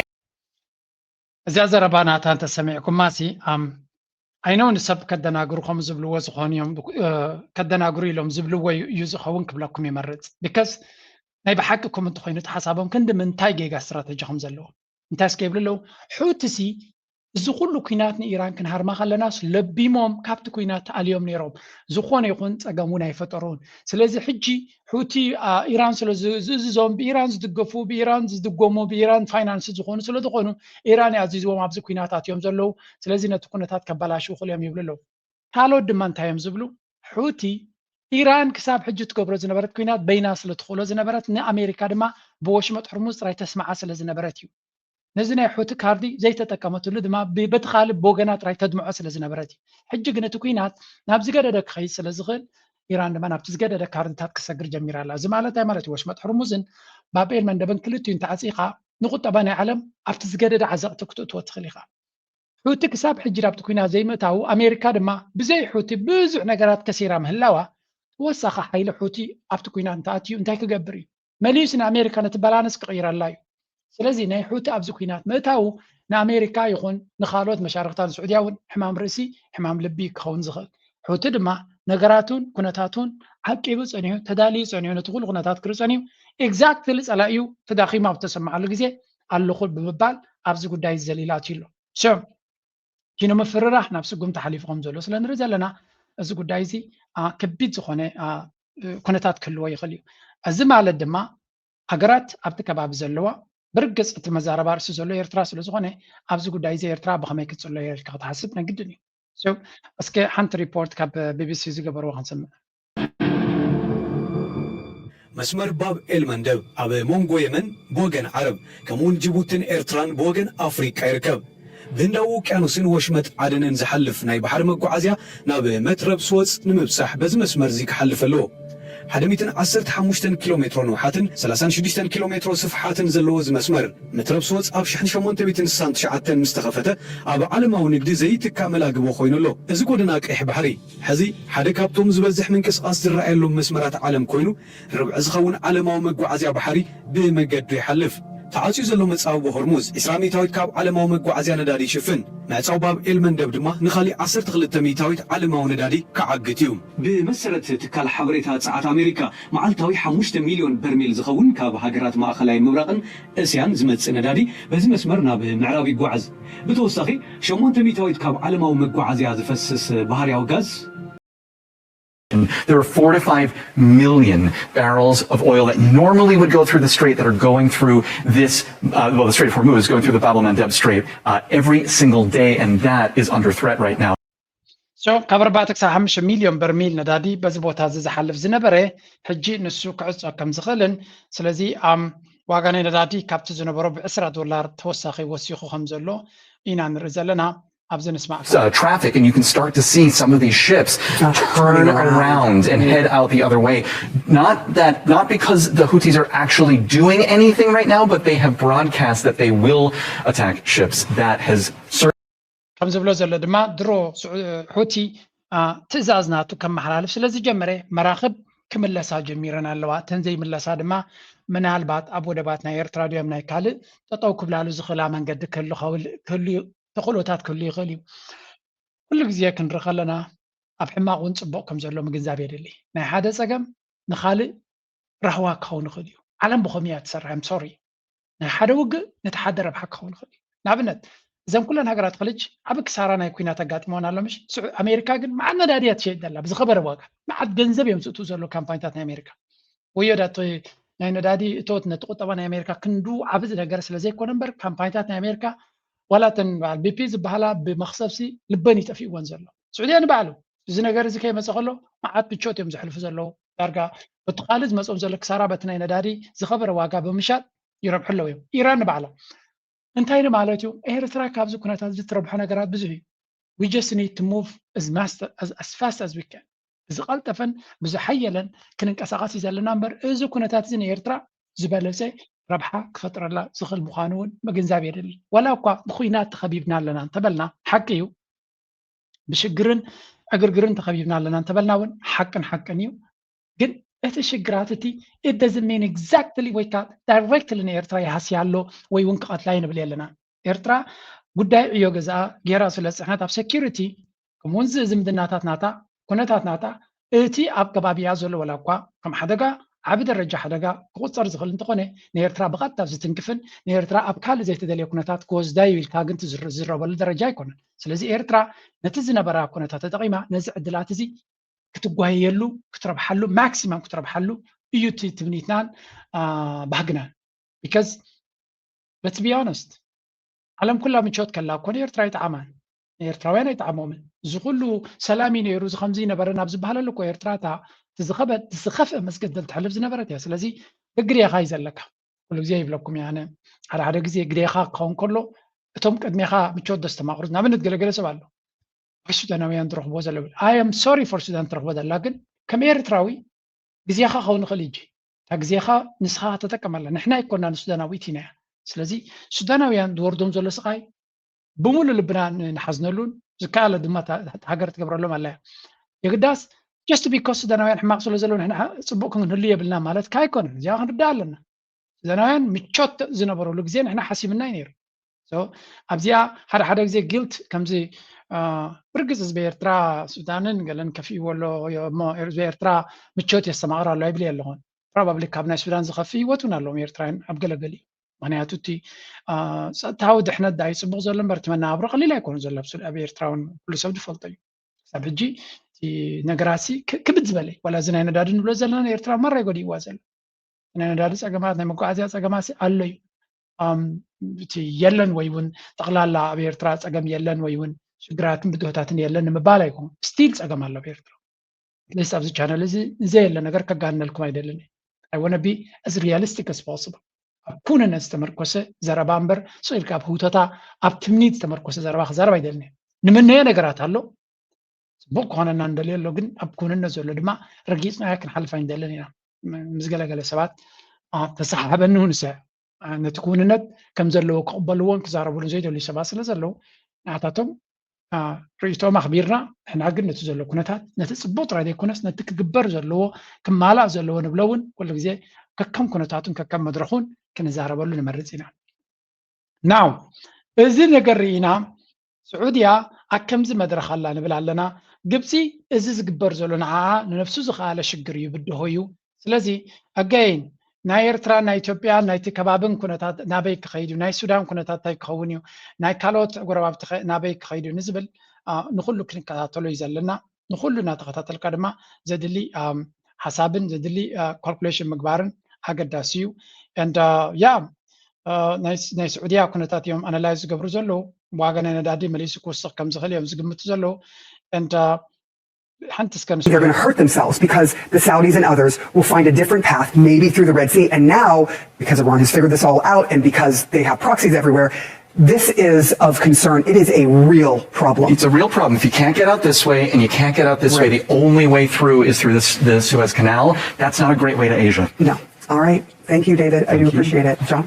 እዚኣ ዘረባ ናታ እንተሰሚዕኩማ ሲ ኣም ኣይነው ንሰብ ከደናግሩ ከም ዝብልዎ ዝኾኑ እዮም። ከደናግሩ ኢሎም ዝብልዎ እዩ ዝኸውን ክብለኩም ይመርፅ። ቢካዝ ናይ ብሓቂ ከም እንተኮይኑ እቲ ሓሳቦም ክንዲ ምንታይ ጌጋ ስትራተጂ ከም ዘለዎ እንታይ እስከ ይብሉ ኣለዉ። ሑቲ ሲ እዚ ኩሉ ኩናት ንኢራን ክንሃርማ ከለናስ ለቢሞም ካብቲ ኩናት ተኣልዮም ነይሮም። ዝኾነ ይኹን ፀገም እውን ኣይፈጠሩን። ስለዚ ሕጂ ሑቲ ኢራን ስለ ዝእዝዞም ብኢራን ዝድገፉ ብኢራን ዝድጎሙ ብኢራን ፋይናንስ ዝኾኑ ስለ ዝኾኑ ኢራን ኣዚዝዎም ኣብዚ ኩናት ኣትዮም ዘለዉ። ስለዚ ነቲ ኩነታት ከባላሽው ክእል እዮም ይብሉ ኣለዉ። ካልኦት ድማ እንታይ እዮም ዝብሉ? ሑቲ ኢራን ክሳብ ሕጂ ትገብሮ ዝነበረት ኩናት በይና ስለ ትኽእሎ ዝነበረት ንኣሜሪካ ድማ ብወሽመጥ ሕርሙዝ ጥራይ ተስማዓ ስለ ዝነበረት እዩ። ነዚ ናይ ሑቲ ካርዲ ዘይተጠቀመትሉ ድማ በቲ ካልእ ብወገና ጥራይ ተድምዖ ስለ ዝነበረት እዩ። ሕጂ ግን እቲ ኩናት ናብ ዝገደደ ክኸይድ ስለ ዝኽእል ኢራን ድማ ናብቲ ዝገደደ ካርድታት ክሰግር ጀሚራ ኣላ። እዚ ማለት እንታይ ማለት እዩ? ወሽመጥ ሕርሙዝን ባብ ኤል መንደብን ክልቲኡ እንተዓፂኻ ንቁጠባ ናይ ዓለም ኣብቲ ዝገደደ ዓዘቕቲ ክትእትዎ ትኽእል ኢኻ። ሑቲ ክሳብ ሕጂ ናብቲ ኩናት ዘይምእታዉ ኣሜሪካ ድማ ብዘይ ሑቲ ብዙሕ ነገራት ከሲራ ምህላዋ ተወሳኺ ሓይሊ ሑቲ ኣብቲ ኩናት እንተኣትዩ እንታይ ክገብር እዩ? መሊሱ ንኣሜሪካ ነቲ ባላንስ ክቕይረላ እዩ። ስለዚ ናይ ሑቲ ኣብዚ ኩናት ምእታዉ ንኣሜሪካ ይኹን ንኻልኦት መሻርክታ ንስዑድያ እውን ሕማም ርእሲ ሕማም ልቢ ክኸውን ዝኽእል። ሑቲ ድማ ነገራቱን ኩነታቱን ዓቂቡ ጸኒሑ ተዳልዩ ጸኒሑ ነቲ ኩሉ ኩነታት ክርኢ ጸኒሑ ኤግዛክትሊ ጸላኢኡ ተዳኺሙ ኣብ ዝተሰምዓሉ ግዜ ኣለኹ ብምባል ኣብዚ ጉዳይ እዚ ዘሊሉ ኣትዩ ኣሎ። ሶ ኪኖ ምፍርራሕ ናብ ስጉምቲ ሓሊፉ ከም ዘሎ ስለ ንርኢ ዘለና እዚ ጉዳይ እዚ ከቢድ ዝኾነ ኩነታት ክህልዎ ይኽእል እዩ። እዚ ማለት ድማ ሃገራት ኣብቲ ከባቢ ዘለዋ ብርግፅ እቲ መዛረባ ርእሲ ዘሎ ኤርትራ ስለ ዝኾነ ኣብዚ ጉዳይ እዚ ኤርትራ ብኸመይ ክትፅሎ ኢልካ ክትሓስብ ነግድን እዩ። እስኪ ሓንቲ ሪፖርት ካብ ቢቢሲ ዝገበርዎ ክንሰምዕ። መስመር ባብ ኤል መንደብ ኣብ መንጎ የመን ብወገን ዓረብ ከምኡውን ጅቡትን ኤርትራን ብወገን ኣፍሪቃ ይርከብ። ብህንዳዊ ውቅያኖስን ወሽመጥ ዓደንን ዝሓልፍ ናይ ባሕሪ መጓዓዝያ ናብ መትረብ ስወጽ ንምብጻሕ በዚ መስመር እዚ ክሓልፍ ኣለዎ። ሓደ ሚእትን ዓሰርተ ሓሙሽተን ኪሎ ሜትሮ ንውሓትን ሰላሳን ሽዱሽተን ኪሎ ሜትሮ ስፍሓትን ዘለዎ እዚ መስመር፣ መትረብ ስወጽ ኣብ ሽሕን ሸሞንተ ሚእትን ስሳን ትሽዓተን ምስ ተኸፈተ፣ ኣብ ዓለማዊ ንግዲ ዘይትካ መላግቦ ኮይኑ ኣሎ። እዚ ጎደና ቀይሕ ባሕሪ፣ ሕዚ ሓደ ካብቶም ዝበዝሕ ምንቅስቓስ ዝረኣየሎም መስመራት ዓለም ኮይኑ፣ ርብዒ ዝኸውን ዓለማዊ መጓዓዝያ ባሕሪ ብመገዱ ይሓልፍ። ተዓጽዩ ዘሎ መጻብቦ ሆርሙዝ፣ ዕስራ ሚእታዊት ካብ ዓለማዊ መጓዓዝያ ነዳዲ ይሽፍን። ምዕጻው ባብ ኤል መንደብ ድማ ንኻሊእ ዓሰርተ ክልተ ሚእታዊት ዓለማዊ ነዳዲ ክዓግት እዩ። ብመሰረት ትካል ሓበሬታ ጸዓት ኣሜሪካ፣ መዓልታዊ ሓሙሽተ ሚልዮን በርሚል ዝኸውን ካብ ሃገራት ማእኸላይ ምብራቕን እስያን ዝመጽእ ነዳዲ በዚ መስመር ናብ ምዕራብ ይጓዓዝ። ብተወሳኺ፣ ሸሞንተ ሚእታዊት ካብ ዓለማዊ መጓዓዝያ ዝፈስስ ባህርያዊ ጋዝ፣ There are four to five million barrels of oil that normally would go through the strait that are going through this, uh, well, the Strait of Hormuz, going through the Bab el Mandeb Strait uh, every single day, and that is under threat right now. So ካብ ኣርባዕተ ክሳብ ሓሙሽተ ሚልዮን በርሚል ነዳዲ በዚ ቦታ እዚ ዝሓልፍ ዝነበረ ሕጂ ንሱ ክዕጾ ከም ዝኽእልን ስለዚ ኣም ዋጋ ናይ ነዳዲ ካብቲ ዝነበሮ ብዕስራ ዶላር ተወሳኺ ወሲኹ ከም ዘሎ ኢና ንርኢ ዘለና። ኣብዚ ንስማዕ። Uh, traffic, and you can start to see some of these ships turn around and head out the other way. Not that, not because the Houthis are actually doing anything right now, but they have broadcast that they will attack ships. That has certainly ከም ዝብሎ ዘሎ ድማ ድሮ ሑቲ ትእዛዝ ናቱ ከመሓላልፍ ስለ ዝጀመረ መራኽብ ክምለሳ ጀሚረን ኣለዋ። እተን ዘይምለሳ ድማ ምናልባት ኣብ ወደባት ናይ ኤርትራ ድዮም ናይ ካልእ ጠጠው ክብላሉ ዝኽእላ መንገዲ ክህሉ ተኽእሎታት ክህሉ ይኽእል እዩ። ኩሉ ግዜ ክንርኢ ከለና ኣብ ሕማቕ እውን ፅቡቕ ከም ዘሎ ምግንዛብ የድሊ። ናይ ሓደ ፀገም ንኻልእ ራህዋ ክኸውን ይኽእል እዩ። ዓለም ብኸምኡ እያ ትሰርሕ። I'm sorry ናይ ሓደ ውግእ ነቲ ሓደ ረብሓ ክኸውን ይኽእል እዩ። ንኣብነት እዘን ኩለን ሃገራት ኸልጅ ዓቢ ክሳራ ናይ ኲናት ኣጋጢመወን ኣሎ ምሽ? ኣሜሪካ ግን መዓት ነዳዲ እያ ትሸይጥ ዘላ ብዝኸበረ ዋጋ። መዓት ገንዘብ እዮም ዝእትዉ ዘለዉ ካምፓኒታት ናይ ኣሜሪካ። ወዮ ዳቶ ናይ ነዳዲ እቶት ነቲ ቁጠባ ናይ ኣሜሪካ ክንዱ ዓቢ ዝነገረ ስለ ዘይኮነ እምበር ካምፓኒታት ናይ ኣሜሪካ ዋላ እተን በዓል ቢፒ ዝበሃላ ብመኽሰብሲ ልበን ይጠፊእወን ዘሎ። ስዑድያ ንባዕሉ እዚ ነገር እዚ ከይመፀ ከሎ መዓት ምቾት እዮም ዘሕልፉ ዘለዉ። ዳርጋ በቲ ካልእ ዝመፅኦም ዘሎ ክሳራ በቲ ናይ ነዳዲ ዝኸበረ ዋጋ ብምሻጥ ይረብሑ ኣለዉ እዮም። ኢራን ንባዕላ እንታይ ንማለት እዩ? ኤርትራ ካብዚ ኩነታት እዚ ትረብሖ ነገራት ብዙሕ እዩ። We just need to move as fast as we can። ብዝቐልጠፈን ብዝሓየለን ክንንቀሳቐስ እዩ ዘለና እምበር እዚ ኩነታት እዚ ንኤርትራ ዝበለፀ ረብሓ ክፈጥረላ ዝኽእል ምዃኑ እውን ምግንዛብ የድሊ። ዋላ እኳ ብኹናት ተኸቢብና ኣለና እንተበልና ሓቂ እዩ። ብሽግርን ዕግርግርን ተኸቢብና ኣለና እንተበልና እውን ሓቅን ሓቅን እዩ። ግን እቲ ሽግራት እቲ it doesn't mean exactly ወይ ከዓ directly ንኤርትራ ይሃስያ ኣሎ ወይ እውን ክቐትላ እዩ ንብል የለና። ኤርትራ ጉዳይ ዕዮ ገዛኣ ገይራ ስለ ዝፀንሐት ኣብ security ከምኡ እውን ዝምድናታት ናታ ኩነታት ናታ እቲ ኣብ ከባቢኣ ዘሎ ዋላ እኳ ከም ሓደጋ ዓቢ ደረጃ ሓደጋ ክቑፀር ዝኽእል እንተኾነ ንኤርትራ ብቐጥታ ዝትንክፍን ንኤርትራ ኣብ ካልእ ዘይተደልየ ኩነታት ክወስዳ እዩ ኢልካ ግን ዝረበሉ ደረጃ ኣይኮነን። ስለዚ ኤርትራ ነቲ ዝነበራ ኩነታት ተጠቒማ ነዚ ዕድላት እዚ ክትጓየየሉ ክትረብሓሉ maximum ክትረብሓሉ እዩ እቲ ትምኒትናን ባህግናን። Because let's be honest ዓለም ኩላ ምቾት ከላ እኮ ንኤርትራ ኣይጠዓማን፣ ንኤርትራውያን ኣይጠዓሞምን። እዚ ኩሉ ሰላም እዩ ነይሩ፣ እዚ ከምዚ ነበረ ናብ ዝበሃለሉ እኮ ኤርትራ እታ ዝኸበት ዝኸፍአ መስገደል ትሕልፍ ዝነበረት እያ። ስለዚ ግዴኻ እዩ ዘለካ። ኩሉ ግዜ ይብለኩም እየ ኣነ፣ ሓደ ሓደ ግዜ ግዴኻ ክኸውን ከሎ እቶም ቅድሜኻ ምቾት ዶ ዝተማቕሩ፣ ንኣብነት ገለገለ ሰብ ኣሎ ወይ ሱዳናውያን ትረኽብዎ ዘሎ ብል I am sorry for ሱዳን ትረኽቦ ዘላ ግን ከም ኤርትራዊ ግዜኻ ክኸውን ይኽእል እዩ። እታ ግዜኻ ንስኻ ተጠቀመላ። ንሕና ኣይኮና ንሱዳናዊ እቲናያ። ስለዚ ሱዳናውያን ዝወርዶም ዘሎ ስቓይ ብምሉእ ልብና ንሓዝነሉን ዝከኣለ ድማ ሃገር ትገብረሎም ኣላ እያ። የግዳስ just because ሱዳናውያን ሕማቕ ስለ ዘለዉ ንሕና ፅቡቕ ክንህሉ የብልና ማለት ካ ኣይኮነን። እዚኣ ክንርዳእ ኣለና። ሱዳናውያን ምቾት ዝነበረሉ ግዜ ንሕና ሓሲብና እዩ ነይሩ። ኣብዚኣ ሓደ ሓደ ግዜ guilt ከምዚ ብርግፅ ህዝቢ ኤርትራ ሱዳንን ገለን ከፊእዎ ኣሎ እሞ ህዝቢ ኤርትራ ምቾት የስተማቕር ኣሎ ኣይብል ኣለኹን። Probably ካብ ናይ ሱዳን ዝኸፍእ ህይወት እውን ኣለዎም ኤርትራውያን ኣብ ገለገሊኡ። ምክንያቱ እቲ ፀጥታዊ ድሕነት ዳዩ ፅቡቕ ዘሎ እምበር እቲ መነባብሮ ቀሊል ኣይኮነ ዘሎ ኣብ ኤርትራ እውን ኩሉ ሰብ ዝፈልጦ እዩ። ክሳብ ሕጂ እቲ ነገራሲ ክብድ ዝበለ ዋላ እዚ ናይ ነዳዲ ንብሎ ዘለና ንኤርትራ ማራ ይጎዲእዋ ዘሎ። ናይ ነዳዲ ፀገማት ናይ መጓዓዝያ ፀገማት ኣሎ እዩ። እቲ የለን ወይ እውን ጠቕላላ ኣብ ኤርትራ ፀገም የለን ወይ እውን ሽግራትን ብድሆታትን የለን ንምባል ኣይኮን። Still ፀገም ኣሎ ኣብ ኤርትራ። At least ኣብዚ ቻነል እዚ ዘየለ ነገር ከጋንነልኩም ኣይደልን። I wanna be as realistic as possible። ኣብ ኩንነት ዝተመርኮሰ ዘረባ እምበር ስቕ ኢልካ ኣብ ህውተታ ኣብ ትምኒት ዝተመርኮሰ ዘረባ ክዛረብ ኣይደልን እየ። ንምነዮ ነገራት ኣሎ፣ ፅቡቅ ክኾነና እንደልዮ ኣሎ፣ ግን ኣብ ኩንነት ዘሎ ድማ ረጊፅናዮ ክንሓልፍ ኣይንደልን ኢና። ምስ ገለገለ ሰባት ተሰሓሕበኒ እውን ሰ ነቲ ክውንነት ከም ዘለዎ ክቕበልዎን ክዛረብሉን ዘይደልዩ ሰባት ስለ ዘለዉ ንኣታቶም ርእይቶም ኣኽቢርና፣ ንሕና ግን ነቲ ዘሎ ኩነታት ነቲ ፅቡቅ ጥራይ ዘይኮነስ ነቲ ክግበር ዘለዎ ክማላእ ዘለዎ ንብሎ እውን ኩሉ ግዜ ከከም ኩነታቱን ከከም መድረኹን ክንዛረበሉ ንመርፅ ኢና። ናው እዚ ነገር ርኢና ስዑድያ ኣብ ከምዚ መድረኽ ኣላ ንብል ኣለና። ግብፂ እዚ ዝግበር ዘሎ ንዓኣ ንነፍሱ ዝኸኣለ ሽግር እዩ፣ ብድሆ እዩ። ስለዚ ኣጋይን ናይ ኤርትራ ናይ ኢትዮጵያ ናይቲ ከባብን ኩነታት ናበይ ክኸይድ እዩ፣ ናይ ሱዳን ኩነታት እንታይ ክኸውን እዩ፣ ናይ ካልኦት ጎረባብቲ ናበይ ክኸይድ እዩ ንዝብል ንኩሉ ክንከታተሎ እዩ ዘለና። ንኩሉ እናተኸታተልካ ድማ ዘድሊ ሓሳብን ዘድሊ ካልኩሌሽን ምግባርን ኣገዳሲ እዩ። And yeah ናይ ስዑድያ ኩነታት እዮም ኣናላይዝ ዝገብሩ ዘለዉ። ዋጋ ናይ ነዳዲ መሊሱ ክውስኽ ከም ዝኽእል እዮም ዝግምቱ ዘለዉ። And ሓንቲ እስከ They're going to hurt themselves because the Saudis and others will find a different path, maybe through the Red Sea. And now, because Iran has figured this all out and because they have proxies everywhere, this is of concern. It is a real problem. It's a real problem. If you can't get out this way and you can't get out this right. way, the only way through is through this, the Suez Canal. That's not a great way to Asia. No. All right. Thank you, David. I do appreciate it. John?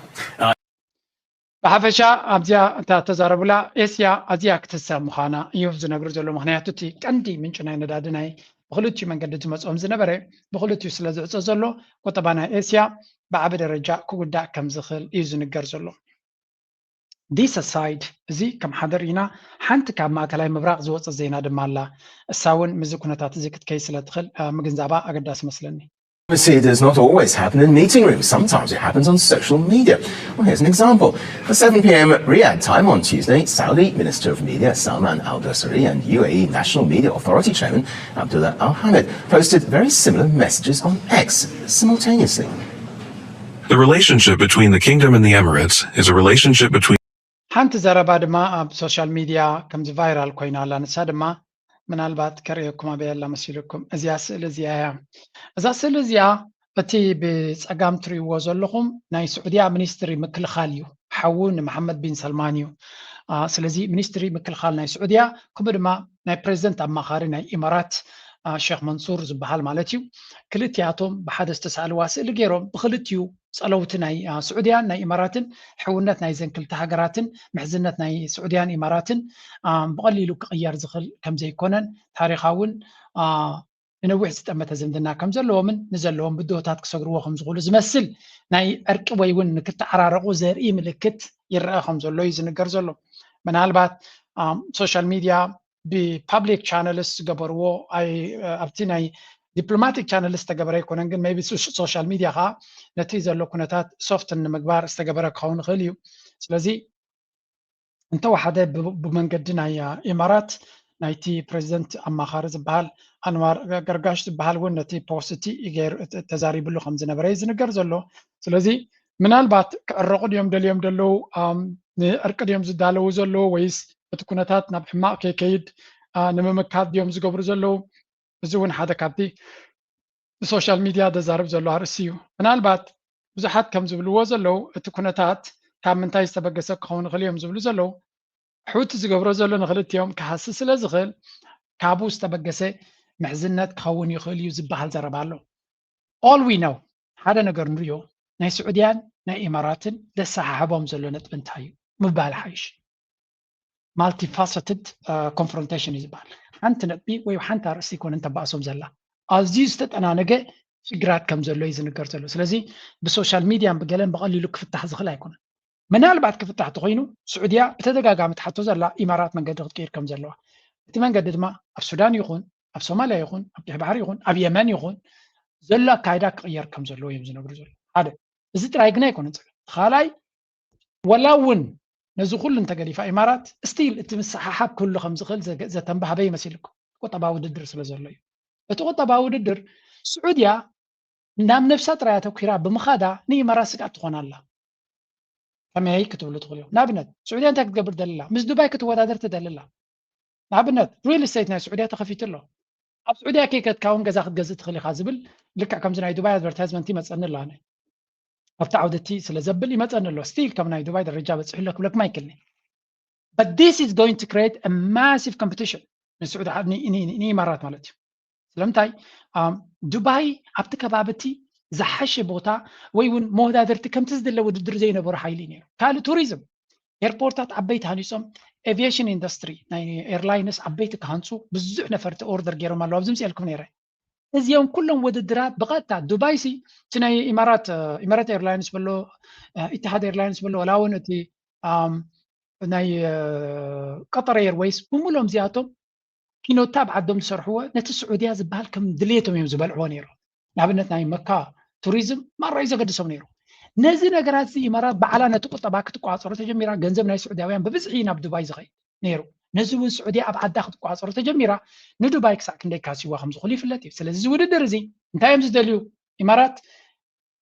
ብሓፈሻ ኣብዚኣ እታ ተዛረቡላ ኤስያ ኣዝያ ክትሳ ምዃና እዩ ዝነግሩ ዘሎ። ምክንያቱ እቲ ቀንዲ ምንጭ ናይ ነዳዲ ናይ ብክልቲኡ መንገዲ ዝመፅኦም ዝነበረ ብክልቲኡ ስለ ዝዕፀ ዘሎ ቁጠባ ናይ ኤስያ ብዓቢ ደረጃ ክጉዳእ ከም ዝኽእል እዩ ዝንገር ዘሎ። This aside እዚ ከም ሓደ ርኢና ሓንቲ ካብ ማእከላይ ምብራቕ ዝወፀ ዜና ድማ ኣላ። እሳ እውን ምዚ ኩነታት እዚ ክትከይ ስለ ትኽእል ምግንዛባ ኣገዳሲ መስለኒ። Diplomacy does not always happen in meeting rooms. Sometimes it happens on social media. Well, here's an example. At seven p.m. Riyadh time on Tuesday, Saudi Minister of Media Salman Al Dosari and U A E National Media Authority Chairman Abdullah Al Hamed posted very similar messages on X simultaneously. The relationship between the kingdom and the Emirates is a relationship between ሓንቲ ዘረባ ድማ ኣብ ሶሻል ሚድያ ከምዚ ቫይራል ኮይና ኣላ። ንሳ ድማ ምናልባት ከርእየኩም ኣበይ ኣላ መሲልኩም? እዚኣ ስእሊ እዚኣ እያ። እዛ ስእሊ እዚኣ እቲ ብፀጋም ትርእይዎ ዘለኹም ናይ ስዑድያ ሚኒስትሪ ምክልኻል እዩ። ሓዉ ንመሓመድ ቢን ሰልማን እዩ። ስለዚ ሚኒስትሪ ምክልኻል ናይ ስዑድያ ከምኡ ድማ ናይ ፕሬዚደንት ኣማኻሪ ናይ ኢማራት ሼክ መንሱር ዝበሃል ማለት እዩ። ክልቲኣቶም ብሓደ ዝተሳእልዋ ስእሊ ገይሮም ብክልቲኡ ፀለውቲ ናይ ስዑድያን ናይ ኢማራትን ሕውነት ናይዘን ክልተ ሃገራትን ምሕዝነት ናይ ስዑድያን ኢማራትን ብቐሊሉ ክቕየር ዝኽእል ከምዘይኮነን ታሪኻውን ንነዊሕ ዝጠመተ ዝምድና ከም ዘለዎምን ንዘለዎም ብድሆታት ክሰግርዎ ከም ዝኽእሉ ዝመስል ናይ ዕርቂ ወይ እውን ንክተዓራረቑ ዘርኢ ምልክት ይረአ ከም ዘሎ እዩ ዝንገር ዘሎ። ምናልባት ሶሻል ሚድያ ብፓብሊክ ቻነልስ ዝገበርዎ ኣብቲ ናይ ዲፕሎማቲክ ቻነል ዝተገበረ ኣይኮነን፣ ግን ቢ ሶሻል ሚድያ ከዓ ነቲ ዘሎ ኩነታት ሶፍትን ንምግባር ዝተገበረ ክኸውን ይኽእል እዩ። ስለዚ እንተወሓደ ብመንገዲ ናይ ኢማራት ናይቲ ፕሬዚደንት ኣማኻሪ ዝበሃል ኣንዋር ገርጋሽ ዝበሃል እውን ነቲ ፖስቲ ተዛሪብሉ ከም ዝነበረ እዩ ዝንገር ዘሎ። ስለዚ ምናልባት ክዕረቑ ድዮም ደልዮም ዘለዉ፣ ንዕርቂ ድዮም ዝዳለዉ ዘለዉ፣ ወይስ እቲ ኩነታት ናብ ሕማቕ ከይከይድ ንምምካት ድዮም ዝገብሩ ዘለዉ? እዚ እውን ሓደ ካብቲ ብሶሻል ሚድያ ዘዛርብ ዘሎ ኣርእስቲ እዩ። ምናልባት ብዙሓት ከም ዝብልዎ ዘለዉ እቲ ኩነታት ካብ ምንታይ ዝተበገሰ ክኸውን ይኽእል እዮም ዝብሉ ዘለዉ፣ ሑቲ ዝገብሮ ዘሎ ንክልቲኦም ክሃሲ ስለ ዝኽእል ካብኡ ዝተበገሰ ምሕዝነት ክኸውን ይኽእል እዩ ዝበሃል ዘረባ ኣሎ። All we know ሓደ ነገር ንሪኦ ናይ ስዑድያን ናይ ኢማራትን ዘሰሓሕቦም ዘሎ ነጥቢ እንታይ እዩ ምባል ሓይሽ። Multifaceted confrontation እዩ ዝበሃል። ሓንቲ ነጥቢ ወይ ሓንቲ ኣርእስቲ ይኮነ እንተባእሶም ዘላ ኣዝዩ ዝተጠናነገ ሽግራት ከም ዘሎ እዩ ዝንገር ዘሎ። ስለዚ ብሶሻል ሚድያን ብገለን ብቐሊሉ ክፍታሕ ዝኽእል ኣይኮነን። ምናልባት ክፍታሕ ተኮይኑ ስዑድያ ብተደጋጋሚ ትሓቶ ዘላ ኢማራት መንገዲ ክትቅይር ከም ዘለዋ፣ እቲ መንገዲ ድማ ኣብ ሱዳን ይኹን ኣብ ሶማልያ ይኹን ኣብ ቀይሕ ባሕሪ ይኹን ኣብ የመን ይኹን ዘሎ ኣካይዳ ክቕየር ከም ዘለዎ እዮም ዝነግሩ ዘሎ። ሓደ እዚ ጥራይ ግን ኣይኮነን ፀገም። ካልኣይ ወላ እውን ነዚ ኩሉ እንተገዲፋ ኢማራት ስቲል እቲ ምስሓሓብ ክህሉ ከም ዝኽእል ዘተንባህበ ይመስልኩም ቁጠባዊ ውድድር ስለ ዘሎ እዩ። እቲ ቁጠባዊ ውድድር ስዑድያ ናብ ነብሳ ጥራይ ኣተኲራ ብምኻዳ ንኢማራት ስግኣት ትኾን ኣላ። ከመይ ክትብሉ ትኽእሉ እዮም። ንኣብነት ስዑድያ እንታይ ክትገብር ደልላ? ምስ ዱባይ ክትወዳደር ትደልላ። ንኣብነት ሪል ስቴት ናይ ስዑድያ ተኸፊቱ ኣሎ። ኣብ ስዑድያ ከይከድካ እውን ገዛ ክትገዝእ ትኽእል ኢኻ ዝብል ልክዕ ከምዚ ናይ ዱባይ ኣድቨርታይዝመንት ይመፀኒ ኣሎ ኣነ። ኣብቲ ዓውዲ እቲ ስለ ዘብል ይመፀኒ ኣሎ። ስቲል ከም ናይ ዱባይ ደረጃ በፂሑ ኣሎ ክብለኩም ኣይክልኒ። But this is going to create a massive competition ንስዑዲ ንኢማራት ማለት እዩ። ስለምንታይ ዱባይ ኣብቲ ከባቢ እቲ ዝሓሸ ቦታ ወይ እውን መወዳደርቲ ከምቲ ዝድለ ውድድር ዘይነበሩ ሓይሊ ነይሩ። ካልእ ቱሪዝም ኤርፖርታት ዓበይቲ ሃኒፆም፣ aviation industry ናይ airlines ዓበይቲ ክሃንፁ ብዙሕ ነፈርቲ ኦርደር ገይሮም ኣለዉ። ኣብዚ ምፅኤልኩም ነይረ። እዚኦም ኩሎም ውድድራት ብቐጥታ ዱባይ ሲ እቲ ናይ ኢማራት ኢማራት airlines በሎ ኢትሃድ airlines በሎ ዋላ እውን እቲ ናይ ቀጠር ኤርወይስ ብምሎም እዚኣቶም ኪኖታ ኣብ ዓዶም ዝሰርሕዎ ነቲ ስዑድያ ዝበሃል ከም ድሌቶም እዮም ዝበልዕዎ ነይሩ። ንኣብነት ናይ መካ ቱሪዝም ማራ እዩ ዘገድሶም ነይሩ። ነዚ ነገራት እዚ ኢማራት ባዕላ ነቲ ቁጠባ ክትቋፀሮ ተጀሚራ። ገንዘብ ናይ ስዑድያውያን ብብዝሒ ናብ ዱባይ ዝኸይድ ነይሩ። ነዚ እውን ስዑድያ ኣብ ዓዳ ክትቋፀሮ ተጀሚራ። ንዱባይ ክሳዕ ክንደይ ካሲዋ ከም ዝኽሉ ይፍለጥ እዩ። ስለዚ እዚ ውድድር እዚ እንታይ እዮም ዝደልዩ ኢማራት?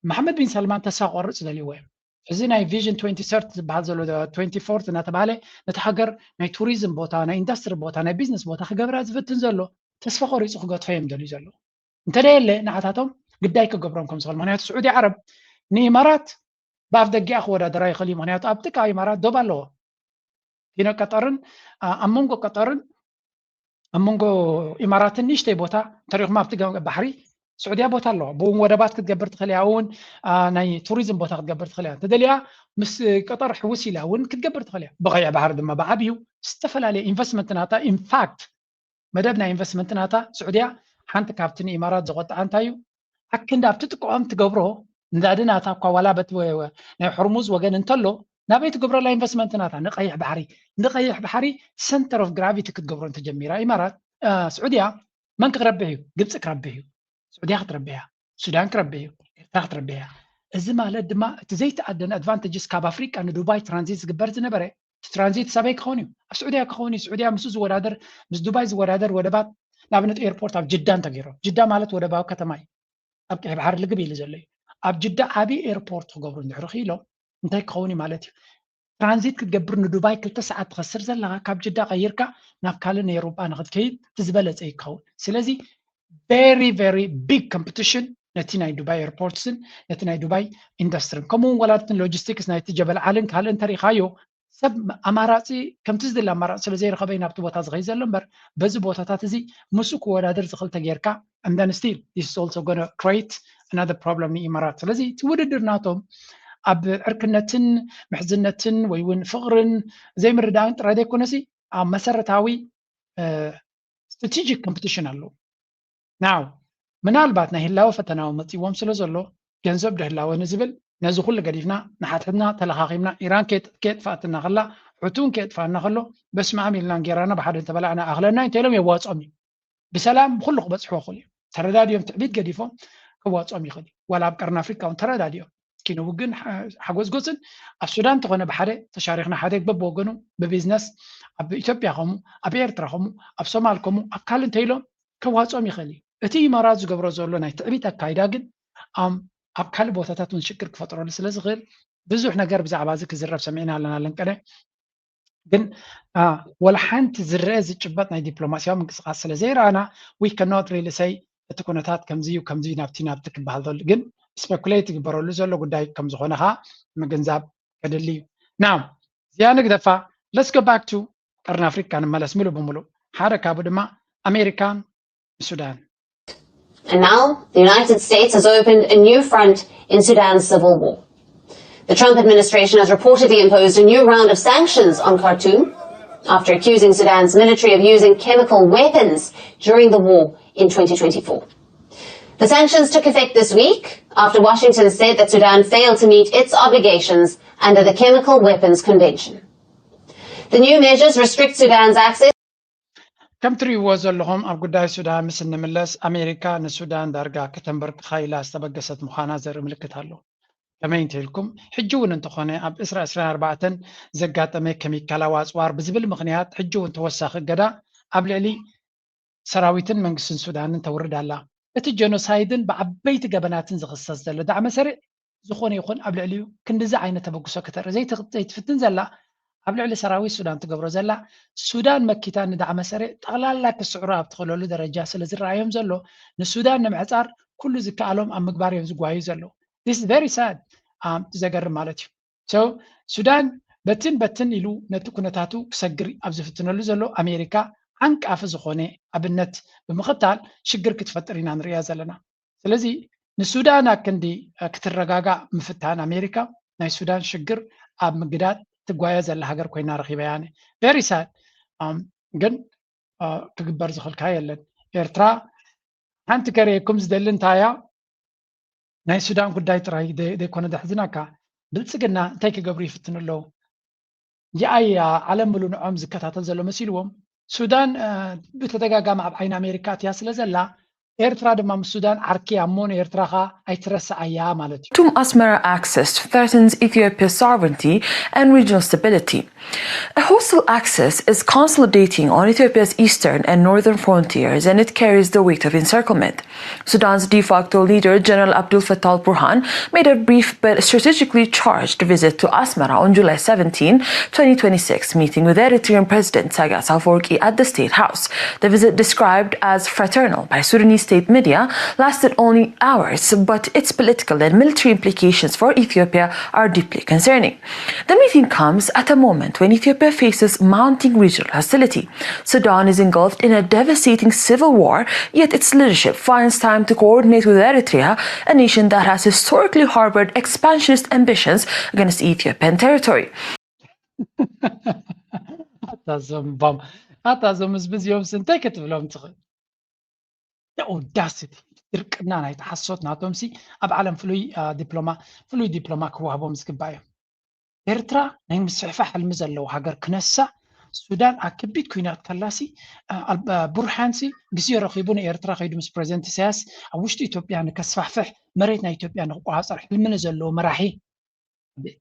መሓመድ ቢን ሰልማን ተስፋ ቆርፅ ዝደልይዎ እዮም። እዚ ናይ ቪዥን ትወንቲ ሰርት ዝበሃል ዘሎ ትወንቲ ፎርት እናተባሃለ ነቲ ሃገር ናይ ቱሪዝም ቦታ፣ ናይ ኢንዱስትሪ ቦታ፣ ናይ ቢዝነስ ቦታ ክገብራ ዝፍትን ዘሎ ተስፋ ቆሪፁ ክገድፎ እዮም ደልዩ ዘለዉ። እንተደየለ ንዓታቶም ግዳይ ክገብሮም ከም ዝኽእል። ምክንያቱ ስዑዲ ዓረብ ንኢማራት ብኣፍ ደጊኣ ክወዳደራ ይኽእል እዩ። ምክንያቱ ኣብ ጥቃ ኢማራት ዶብ ኣለዎ። ኪኖ ቀጠርን ኣብ መንጎ ቀጠርን ኣብ መንጎ ኢማራትን ንእሽተይ ቦታ እንተሪኹም ኣብቲ ባሕሪ ስዑድያ ቦታ ኣለዋ። ብእውን ወደባት ክትገብር ትኽእል እያ፣ እውን ናይ ቱሪዝም ቦታ ክትገብር ትኽእል እያ። እንተደልያ ምስ ቀጠር ሕውስ ኢላ እውን ክትገብር ትኽእል እያ። ብቐይሕ ባሕሪ ድማ ብዓብዩ ዝተፈላለየ ኢንቨስትመንት ናታ። ኢንፋክት መደብ ናይ ኢንቨስትመንት ናታ ስዑድያ ሓንቲ ካብቲ ንኢማራት ዘቆጥዓ እንታይ እዩ? ኣክንዲ ኣብቲ ጥቅዖም ትገብሮ እንዳዲ ናታ እኳ ዋላ በቲ ናይ ሕርሙዝ ወገን እንተሎ ናበይ ትገብረላ ኢንቨስትመንት ናታ? ንቀይሕ ባሕሪ። ንቀይሕ ባሕሪ ሰንተር ኦፍ ግራቪቲ ክትገብሮ እንተጀሚራ ኢማራት ስዑድያ መን ክረብሕ እዩ? ግብፂ ክረብሕ እዩ። ስዑድያ ክትረብሕ እያ። ሱዳን ክረብሕ እዩ። ኤርትራ ክትረብሕ እያ። እዚ ማለት ድማ እቲ ዘይተኣደነ ኣድቫንቴጅስ ካብ ኣፍሪቃ ንዱባይ ትራንዚት ዝግበር ዝነበረ ትራንዚት ሳበይ ክኸውን እዩ? ኣብ ስዑድያ ክኸውን እዩ። ስዑድያ ምስ ዝወዳደር ምስ ዱባይ ዝወዳደር ወደባት ንኣብነት ኤርፖርት ኣብ ጅዳ እንተገይሮም ጅዳ ማለት ወደባዊ ከተማ እዩ። ኣብ ቀይ ባሕሪ ልግብ ኢሉ ዘሎ እዩ። ኣብ ጅዳ ዓብዪ ኤርፖርት ክገብሩ እንድሕሪ ክኢሎም እንታይ ክኸውን እዩ ማለት እዩ? ትራንዚት ክትገብር ንዱባይ ክልተ ሰዓት ትኸስር ዘለኻ ካብ ጅዳ ቀይርካ ናብ ካልእ ናይ ኤውሮጳ ንክትከይድ እቲ ዝበለፀ እዩ ክኸውን። ስለዚ very very big competition ነቲ ናይ ዱባይ ኤርፖርትስን ነቲ ናይ ዱባይ ኢንዱስትርን ከምኡ እውን ወላድትን ሎጂስቲክስ ናይቲ ጀበል ዓልን ካልእ እንተሪኢኻዮ ሰብ ኣማራፂ ከምቲ ዝድለ ኣማራፂ ስለ ዘይረኸበ እዩ ናብቲ ቦታ ዝኸይ ዘሎ እምበር በዚ ቦታታት እዚ ምስኡ ክወዳደር ዝኽእል ተጌርካ and then still this is also gonna create another problem ንኢማራት። ስለዚ እቲ ውድድር ናቶም ኣብ ዕርክነትን ምሕዝነትን ወይ እውን ፍቕርን ዘይምርዳእን ጥራይ ዘይኮነሲ ኣብ መሰረታዊ strategic competition ኣለዉ። ናው ምናልባት ናይ ህላወ ፈተናዊ መፂዎም ስለ ዘሎ ገንዘብ ዶ ህላወ ንዝብል ነዚ ኩሉ ገዲፍና ንሓድሕድና ተለኻኺምና ኢራን ከየጥፋእትና ከላ ሕቱን ከየጥፋእና ከሎ በስመኣም ኢልና እንጌራና ብሓደ እንተበላዕና ኣኽለና እንተኢሎም የዋፅኦም እዩ። ብሰላም ብኩሉ ክበፅሕዎ ክኽእሉ እዮም። ተረዳድዮም ትዕቢት ገዲፎም ክዋፅኦም ይኽእል እዩ። ዋላ ኣብ ቀርኒ ኣፍሪካ እውን ተረዳድዮም ኪንውግን ሓጎዝጎዝን ኣብ ሱዳን እንተኾነ ብሓደ ተሻሪኽና ሓደ በብወገኑ ብቢዝነስ ኣብ ኢትዮጵያ ከምኡ ኣብ ኤርትራ ከምኡ ኣብ ሶማል ከምኡ ኣብ ካልእ እንተኢሎም ከዋፅኦም ይኽእል እዩ። እቲ ኢማራት ዝገብሮ ዘሎ ናይ ትዕቢት ኣካይዳ ግን ኣብ ካልእ ቦታታት እውን ሽግር ክፈጥረሉ ስለ ዝኽእል ብዙሕ ነገር ብዛዕባ እዚ ክዝረብ ሰሚዕና ኣለና ኣለንቀነ ግን ወላ ሓንቲ ዝረአ ዝጭበጥ ናይ ዲፕሎማሲያዊ ምንቅስቃስ ስለ ዘይረኣና we cannot really say እቲ ኩነታት ከምዚ እዩ ከምዚ ናብቲ ናብቲ ክበሃል ዘሎ ግን ስፐኩሌት ይግበረሉ ዘሎ ጉዳይ ከምዝኾነ ከዓ ምግንዛብ ከድሊ እዩ። ናው እዚኣ ንግደፋ። Let's go back to ቀርኒ ኣፍሪካ ንመለስ ምሉእ ብምሉእ ሓደ ካብኡ ድማ ኣሜሪካን ሱዳን And now, the United States has opened a new front in Sudan's civil war. The Trump administration has reportedly imposed a new round of sanctions on Khartoum after accusing Sudan's military of using chemical weapons during the war in twenty twenty-four. The sanctions took effect this week after Washington said that Sudan failed to meet its obligations under the Chemical Weapons Convention. The new measures restrict Sudan's access ከም ትርእይዎ ዘለኹም ኣብ ጉዳይ ሱዳን ምስ እንምለስ ኣሜሪካ ንሱዳን ዳርጋ ከተንበርክኻ ኢላ ዝተበገሰት ምዃና ዘርኢ ምልክት ኣሎ። ከመይ እንተኢልኩም ሕጂ እውን እንተኾነ ኣብ ዕስራ ዕስራን ኣርባዕተን ዘጋጠመ ኬሚካላዊ ኣፅዋር ብዝብል ምኽንያት ሕጂ እውን ተወሳኺ እገዳ ኣብ ልዕሊ ሰራዊትን መንግስትን ሱዳንን ተውርድ ኣላ። እቲ ጀኖሳይድን ብዓበይቲ ገበናትን ዝኽሰስ ዘሎ ዳዕመ ሰሪዕ ዝኾነ ይኹን ኣብ ልዕሊኡ ክንድዚ ዓይነት ተበግሶ ክተርኢ ዘይትፍትን ዘላ ኣብ ልዕሊ ሰራዊት ሱዳን ትገብሮ ዘላ ሱዳን መኪታ ንዳዕመ ሰሪዕ ጠቕላላ ክስዕሩ ኣብ ትኽእለሉ ደረጃ ስለ ዝረኣዮም ዘሎ ንሱዳን ንምዕፃር ኩሉ ዝከኣሎም ኣብ ምግባር እዮም ዝጓዩ ዘለዉ። This is very sad። ዘገርም ማለት እዩ። So ሱዳን በትን በትን ኢሉ ነቲ ኩነታቱ ክሰግር ኣብ ዝፍትነሉ ዘሎ ኣሜሪካ ዓንቃፊ ዝኾነ ኣብነት ብምኽታል ሽግር ክትፈጥር ኢና ንሪኣ ዘለና። ስለዚ ንሱዳን ኣክንዲ ክትረጋጋእ ምፍታን ኣሜሪካ ናይ ሱዳን ሽግር ኣብ ምግዳድ ትጓየ ዘላ ሃገር ኮይና ረኺበያ። Very sad። ግን ክግበር ዝኽልካ የለን። ኤርትራ ሓንቲ ከርእየኩም ዝደሊ እንታይ እያ? ናይ ሱዳን ጉዳይ ጥራይ ዘይኮነ ዘሕዝነካ፣ ብልጽግና እንታይ ክገብሩ ይፍትኑ ኣለዉ? የኣያ ዓለም ምሉ ንዖም ዝከታተል ዘሎ መሲልዎም፣ ሱዳን ብተደጋጋሚ ኣብ ዓይኒ ኣሜሪካ እትያ ስለ ዘላ፣ ኤርትራ ድማ ምስ ሱዳን ዓርኪ እያ እሞ ንኤርትራ ኸኣ ኣይትረስዓያ ማለት እዩ። Tom Asmara access threatens Ethiopia's sovereignty and regional stability. A hostile axis is consolidating on Ethiopia's eastern and northern frontiers, and it carries the weight of encirclement. Sudan's de facto leader, General Abdel Fattah al-Burhan, made a brief but strategically charged visit to Asmara on July seventeen, twenty twenty-six, meeting with Eritrean President Isaias Afwerki at the State House. The visit, described as fraternal by Sudanese state media, lasted only hours, but its political and military implications for Ethiopia are deeply concerning. The meeting comes at a moment when Ethiopia faces mounting regional hostility. Sudan is engulfed in a devastating civil war, yet its leadership finds time to coordinate with Eritrea, a nation that has historically harbored expansionist ambitions against Ethiopian territory. ኣታ ዘንባም ኣታ ዘም ህዝቢ እዚኦም እንታይ ክትብሎም ትኽእል? ኣውዳሲቲ ድርቅና ናይቲ ሓሶት ናቶም ሲ ኣብ ዓለም ፍሉይ ዲፕሎማ ፍሉይ ዲፕሎማ ክዋህቦም ዝግባእ እዮም። ኤርትራ ናይ ምስፍሕፋሕ ሕልሚ ዘለዎ ሃገር ክነሳ ሱዳን ኣብ ከቢድ ኩናት ከላሲ ቡርሃንሲ ግዜ ረኺቡ ንኤርትራ ከይዱ ምስ ፕሬዚደንት ኢሳያስ ኣብ ውሽጢ ኢትዮጵያ ንከስፋሕፍሕ መሬት ናይ ኢትዮጵያ ንክቆፃፀር ሕልሚ ንዘለዎ መራሒ ቤት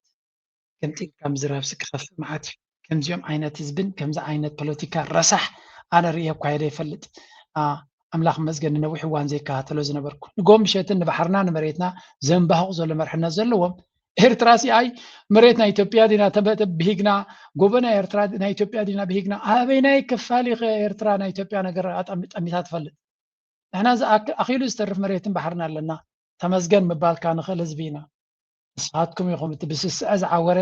ገምጢልካ ምዝራብሲ ክኸፍእ መዓት እዩ። ከምዚኦም ዓይነት ህዝብን ከምዚ ዓይነት ፖለቲካ ረሳሕ ኣነ ርእየ እኳ የደ ይፈልጥ። ኣምላኽ መስገን ንነዊሕ እዋን ዘይከታተሎ ዝነበርኩ ንጎ ምሸትን ንባሕርና ንመሬትና ዘንባህቑ ዘሎ መርሕነት ዘለዎም ኤርትራ ሲ ኣይ መሬት ናይ ኢትዮጵያ ዲና ተበ- ተብሂግና ጎቦ ናይ ኤርትራ ናይ ኢትዮጵያ ዲና ብሂግና ኣበይናይ ክፋል ኢኸ ኤርትራ ናይ ኢትዮጵያ ነገር ኣጠሚ- ጠሚታ ትፈልጥ? ንሕና ዝኣክ- ኣኺሉ ዝተርፍ መሬትን ባሕርን ኣለና። ተመስገን ምባልካ ንኽእል ህዝቢ ኢና። ንስኻትኩም ኢኹም እቲ ብስስዐ ዝዓወረ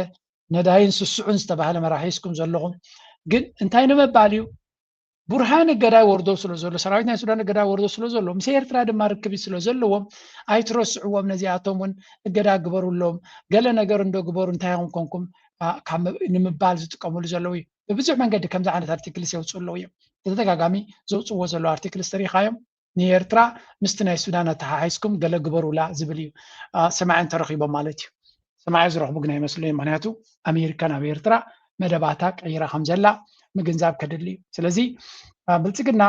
ነዳይን ስስዑን ዝተባህለ መራሒ ሒዝኩም ዘለኹም። ግን እንታይ ንምባል እዩ? ቡርሃን እገዳ ይወርዶ ስለ ዘሎ፣ ሰራዊት ናይ ሱዳን እገዳ ይወርዶ ስለ ዘሎ፣ ምስ ኤርትራ ድማ ርክብ ስለ ዘለዎም ኣይትረስዕዎም። ነዚኣቶም እውን እገዳ ግበሩሎም። ገለ ነገር እንዶ ግበሩ እንታይ ኢኹም ኮንኩም ካብ ንምባል ዝጥቀምሉ ዘለዉ እዩ። ብብዙሕ መንገዲ ከምዚ ዓይነት ኣርቲክልስ የውፅኡ ኣለዉ እዮም። ብተደጋጋሚ ዘውፅዎ ዘለዉ ኣርቲክልስ ተሪኻዮም ንኤርትራ ምስቲ ናይ ሱዳን ኣተሓሒዝኩም ገለ ግበሩላ ዝብል እዩ። ሰማዒ እንተረኺቦም ማለት እዩ። ሰማዒ ዝረኽቡ ግን ኣይመስሉን እዮም። ምክንያቱ ኣሜሪካ ናብ ኤርትራ መደባታ ቀይራ ከም ዘላ ምግንዛብ ከድሊ እዩ። ስለዚ ብልፅግና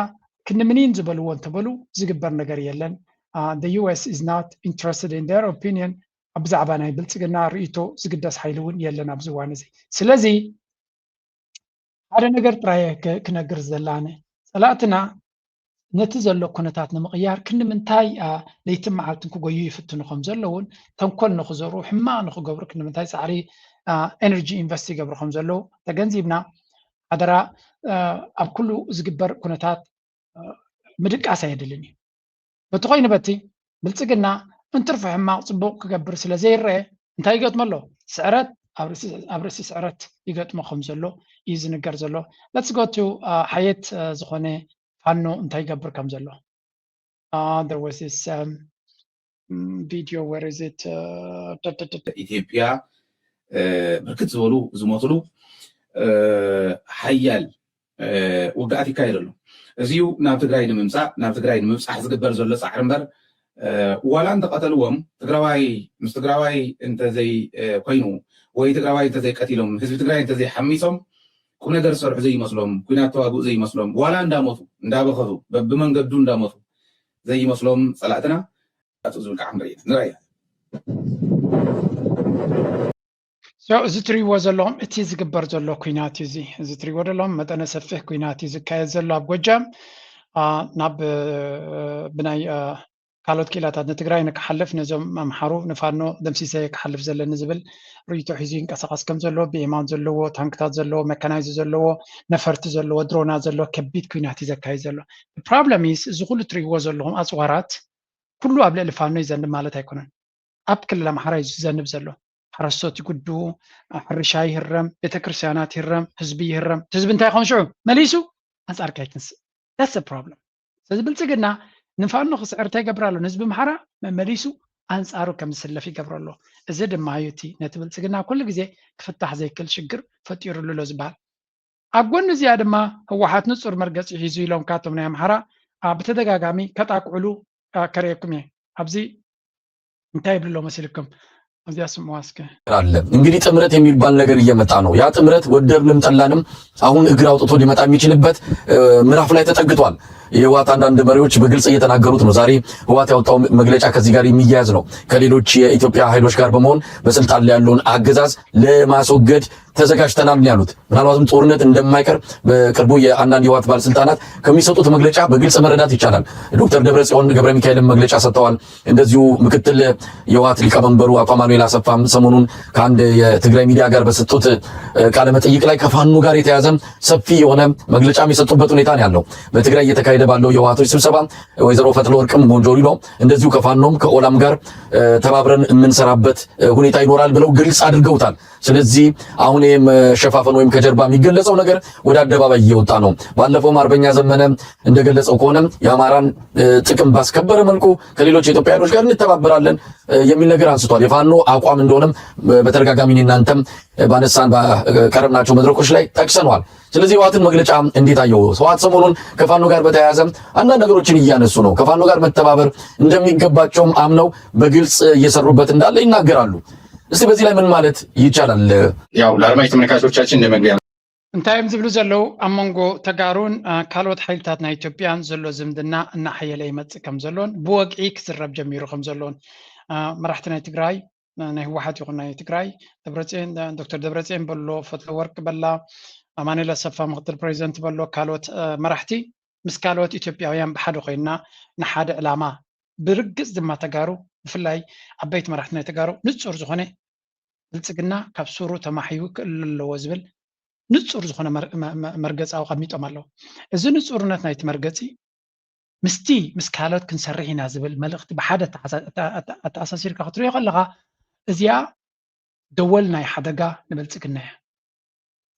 ክንዲ ምኒን ዝበልዎ እንተበሉ ዝግበር ነገር የለን። The U S is not interested in their opinion። ኣብ ብዛዕባ ናይ ብልፅግና ርእይቶ ዝግደስ ሓይሊ እውን የለን ኣብዚ እዋን እዚ። ስለዚ ሓደ ነገር ጥራይ ክነግር ዘላነ ፀላእትና ነቲ ዘሎ ኩነታት ንምቕያር ክንዲ ምንታይ ለይትን መዓልትን ክጎዩ ይፍትኑ ከም ዘለውን ተንኮል ንክዘርኡ ሕማቕ ንክገብሩ ክንዲ ምንታይ ፃዕሪ ኤነርጂ ኢንቨስት ይገብሩ ከም ዘለዉ ተገንዚብና ሓደራ ኣብ ኩሉ ዝግበር ኩነታት ምድቃስ ኣየድልን እዩ። በቲ ኮይኑ በቲ ብልፅግና እንትርፎ ሕማቕ ፅቡቕ ክገብር ስለ ዘይረአ እንታይ ይገጥሞ ኣሎ? ስዕረት ኣብ ርእሲ ስዕረት ይገጥሞ ከም ዘሎ እዩ ዝንገር ዘሎ። Let's go to ሓየት ዝኾነ ፋኖ እንታይ ይገብር ከም ዘሎ። There was this video where is it ኢትዮጵያ ብርክት ዝበሉ ዝሞትሉ ሓያል ውግኣት ይካየድ ኣሎ። እዚዩ ናብ ትግራይ ንምምፃእ ናብ ትግራይ ንምብፃሕ ዝግበር ዘሎ ፃዕሪ እምበር ዋላ እንተቐተልዎም ትግራዋይ ምስ ትግራዋይ እንተዘይ ኮይኑ ወይ ትግራዋይ እንተዘይ ቀቲሎም ህዝቢ ትግራይ እንተዘይ ሓሚሶም ቁም ነገር ዝሰርሑ ዘይመስሎም ኩናት ተዋግኡ ዘይመስሎም ዋላ እንዳሞቱ እንዳበኸቱ በብመንገዱ እንዳሞቱ ዘይመስሎም ፀላእትና ኣቱ ዝብል ከዓ ንርኢ ንራያ እዚ ትሪእዎ ዘለኹም እቲ ዝግበር ዘሎ ኩናት እዩ። እዚ እዚ ትሪእዎ ዘለኹም መጠነ ሰፊሕ ኩናት እዩ ዝካየድ ዘሎ ኣብ ጎጃም ናብ ብናይ ካልኦት ክኢላታት ንትግራይ ንክሓልፍ ነዞም ኣምሓሩ ንፋኖ ደምሲሰ ክሓልፍ ዘለኒ ዝብል ርእይቶ ሒዙ ይንቀሳቐስ ከም ዘለዎ ብኤማን ዘለዎ ታንክታት ዘለዎ መካናይዝ ዘለዎ ነፈርቲ ዘለዎ ድሮና ዘለዎ ከቢድ ኩናት እዩ ዘካይድ ዘሎ። ፕሮብለም ኢስ እዚ ኩሉ ትሪእዎ ዘለኹም ኣፅዋራት ኩሉ ኣብ ልዕሊ ፋኖ ይዘንብ ማለት ኣይኮነን። ኣብ ክልል ኣምሓራ እዩ ዝዘንብ ዘሎ። ሓረስቶት ይጉድኡ፣ ሕርሻ ይህረም፣ ቤተክርስትያናት ይህረም፣ ህዝቢ ይህረም። ህዝቢ እንታይ ይኸውን ሽዑ? መሊሱ ኣንጻርካ ይትንስእ። That's the problem። ስለዚ ብልጽግና ንፋኖ ክስዕር እንታይ ይገብር ኣሎ? ንህዝቢ ኣምሓራ መመሊሱ ኣንጻሩ ከም ዝስለፍ ይገብሮ ኣሎ። እዚ ድማ እዩ እቲ ነቲ ብልጽግና ኩሉ ግዜ ክፍታሕ ዘይክእል ሽግር ፈጢሩሉ ኣሎ ዝበሃል። ኣብ ጎኒ እዚኣ ድማ ህወሓት ንጹር መርገጺ ሒዙ ኢሎም ካቶም ናይ ኣምሓራ ብተደጋጋሚ ከጣቅዕሉ ከርእየኩም እየ። ኣብዚ እንታይ ይብሉ ኣለዉ መሲልኩም? ኣብዚኣ ስምዋ እስከ። አለ። እንግዲህ ጥምረት የሚባል ነገር እየመጣ ነው። ያ ጥምረት ወደድንም ጠላንም አሁን እግር አውጥቶ ሊመጣ የሚችልበት ምዕራፍ ላይ ተጠግቷል። የህወሓት አንዳንድ መሪዎች በግልጽ እየተናገሩት ነው። ዛሬ ህወሓት ያወጣው መግለጫ ከዚህ ጋር የሚያያዝ ነው። ከሌሎች የኢትዮጵያ ኃይሎች ጋር በመሆን በስልጣን ላይ ያለውን አገዛዝ ለማስወገድ ተዘጋጅተናል ነው ያሉት። ምናልባትም ጦርነት እንደማይቀር በቅርቡ የአንዳንድ የህወሓት ባለስልጣናት ከሚሰጡት መግለጫ በግልጽ መረዳት ይቻላል። ዶክተር ደብረጽዮን ገብረ ሚካኤልን መግለጫ ሰጥተዋል። እንደዚሁ ምክትል የህወሓት ሊቀመንበሩ አቶ አማኑኤል አሰፋም ሰሞኑን ከአንድ የትግራይ ሚዲያ ጋር በሰጡት ቃለ መጠይቅ ላይ ከፋኖ ጋር የተያዘ ሰፊ የሆነ መግለጫም የሰጡበት ሁኔታ ነው ያለው። በትግራይ እየተካሄደ ባለው የህወሓቶች ስብሰባ ወይዘሮ ፈትለወርቅም ሞንጆሪኖ እንደዚሁ ከፋኖም ከኦላም ጋር ተባብረን የምንሰራበት ሁኔታ ይኖራል ብለው ግልጽ አድርገውታል። ስለዚህ አሁን ይሄ መሸፋፈን ወይም ከጀርባ የሚገለጸው ነገር ወደ አደባባይ እየወጣ ነው። ባለፈውም አርበኛ ዘመነ እንደገለጸው ከሆነ የአማራን ጥቅም ባስከበረ መልኩ ከሌሎች የኢትዮጵያ ኃይሎች ጋር እንተባበራለን የሚል ነገር አንስቷል። የፋኖ አቋም እንደሆነም በተደጋጋሚ እናንተም ባነሳን ባቀረብናቸው መድረኮች ላይ ጠቅሰነዋል። ስለዚህ ህወሓትን መግለጫ እንዴት አየው? ህወሓት ሰሞኑን ከፋኖ ጋር በተያያዘ አንዳንድ ነገሮችን እያነሱ ነው። ከፋኖ ጋር መተባበር እንደሚገባቸውም አምነው በግልጽ እየሰሩበት እንዳለ ይናገራሉ። እስቲ በዚህ ላይ ምን ማለት ይቻላል? ያው ለአድማጭ ተመልካቾቻችን እንደ መግቢያ እንታይ እዮም ዝብሉ ዘለዉ? ኣብ መንጎ ተጋሩን ካልኦት ሓይልታት ናይ ኢትዮጵያን ዘሎ ዝምድና እናሓየለ ይመፅእ ከም ዘሎን ብወግዒ ክዝረብ ጀሚሩ ከም ዘሎን መራሕቲ ናይ ትግራይ፣ ናይ ህወሓት ይኹን ናይ ትግራይ፣ ደብረፅዮን፣ ዶክተር ደብረፅዮን በሎ፣ ፈትለወርቅ በላ፣ ኣማኑኤል ኣሰፋ ምክትል ፕሬዚደንት በሎ፣ ካልኦት መራሕቲ ምስ ካልኦት ኢትዮጵያውያን ብሓደ ኮይንና ንሓደ ዕላማ ብርግፅ ድማ ተጋሩ ብፍላይ ዓበይቲ መራሕቲ ናይ ተጋሩ ንፁር ዝኾነ ብልፅግና ካብ ሱሩ ተማሕዩ ክእለ ኣለዎ ዝብል ንፁር ዝኾነ መርገፂ ኣቐሚጦም ኣለዉ። እዚ ንፁርነት ናይቲ መርገፂ ምስቲ ምስ ካልኦት ክንሰርሕ ኢና ዝብል መልእኽቲ ብሓደ ኣተኣሳሲርካ ክትሪኦ ከለኻ እዚኣ ደወል ናይ ሓደጋ ንብልፅግና እያ።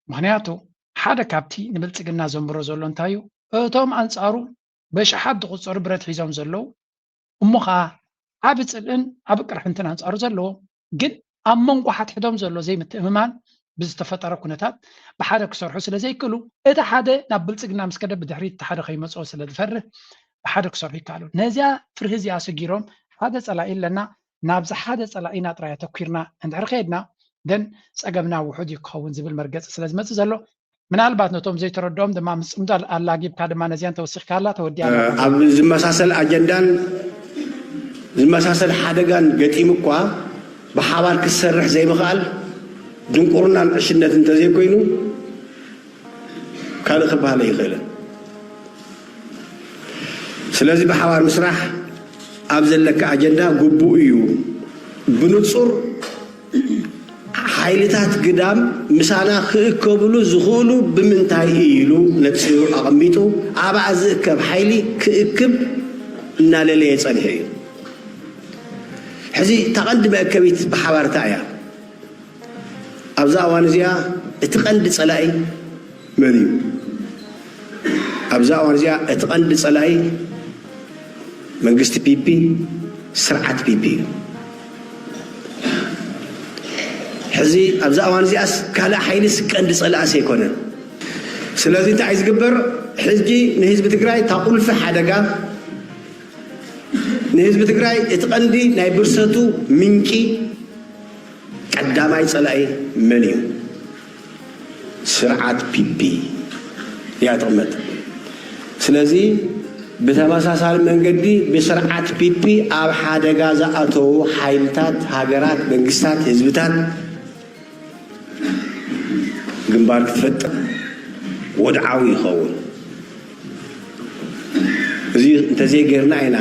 ምኽንያቱ ሓደ ካብቲ ንብልፅግና ዘንብሮ ዘሎ እንታይ እዩ? እቶም ኣንፃሩ በሽሓት ዝቑፀሩ ብረት ሒዞም ዘለዉ እሞ ከዓ ዓቢ ፅልእን ዓቢ ቅርሕንትን ኣንፃሩ ዘለዎ ግን ኣብ መንጎ ሓድሕዶም ዘሎ ዘይምትእምማን ብዝተፈጠረ ኩነታት ብሓደ ክሰርሑ ስለ ዘይክእሉ እቲ ሓደ ናብ ብልፅግና ምስ ከደ ብድሕሪት እቲ ሓደ ከይመፅኦ ስለ ዝፈርህ ብሓደ ክሰርሑ ይከኣሉ። ነዚኣ ፍርሂ እዚኣ ሰጊሮም ሓደ ፀላኢ ኣለና ናብዚ ሓደ ፀላኢና ጥራይ ኣተኲርና እንድሕር ከየድና ግን ፀገምና ውሑድ እዩ ክኸውን ዝብል መርገፂ ስለ ዝመፅእ ዘሎ ምናልባት ነቶም ዘይተረድኦም ድማ ምስ ፅምዶ ኣላጊብካ ድማ ነዚኣን ተወሲኽካላ ተወዲኣ ኣብ ዝመሳሰል ኣጀንዳን ዝመሳሰል ሓደጋን ገጢሙ እኳ ብሓባር ክሰርሕ ዘይምኽኣል ድንቁርናን ዕሽነት እንተዘይኮይኑ ካልእ ክበሃል ኣይኽእልን። ስለዚ ብሓባር ምስራሕ ኣብ ዘለካ ኣጀንዳ ግቡእ እዩ። ብንጹር ሓይልታት ግዳም ምሳና ክእከብሉ ዝኽእሉ ብምንታይ እዩ ኢሉ ነጺሩ ኣቐሚጡ ኣብኣ ዝእከብ ሓይሊ ክእክብ እናለለየ ጸኒሑ እዩ። ሕዚ እታ ቀንዲ መእከቢት ብሓባር እንታይ እያ? ኣብዛ እዋን እዚኣ እቲ ቀንዲ ጸላኢ መን እዩ? ኣብዛ እዋን እዚኣ እቲ ቀንዲ ጸላኢ መንግስቲ ፒፒ ስርዓት ፒፒ እዩ። ሕዚ ኣብዛ እዋን እዚኣስ ካልእ ሓይልስ ቀንዲ ጸላእስ ኣይኮነን። ስለዚ እንታይ እዩ ዝግበር? ሕጂ ንህዝቢ ትግራይ እታ ቁልፊ ሓደጋ ንህዝቢ ትግራይ እቲ ቀንዲ ናይ ብርሰቱ ምንጪ ቀዳማይ ጸላኢ መን እዩ? ስርዓት ፒፒ እያ ትቕመጥ። ስለዚ ብተመሳሳሊ መንገዲ ብስርዓት ፒፒ ኣብ ሓደጋ ዝኣተዉ ሓይልታት፣ ሃገራት፣ መንግስታት፣ ህዝብታት ግንባር ክትፈጥር ወድዓዊ ይኸውን። እዚ እንተዘይጌርና ኢና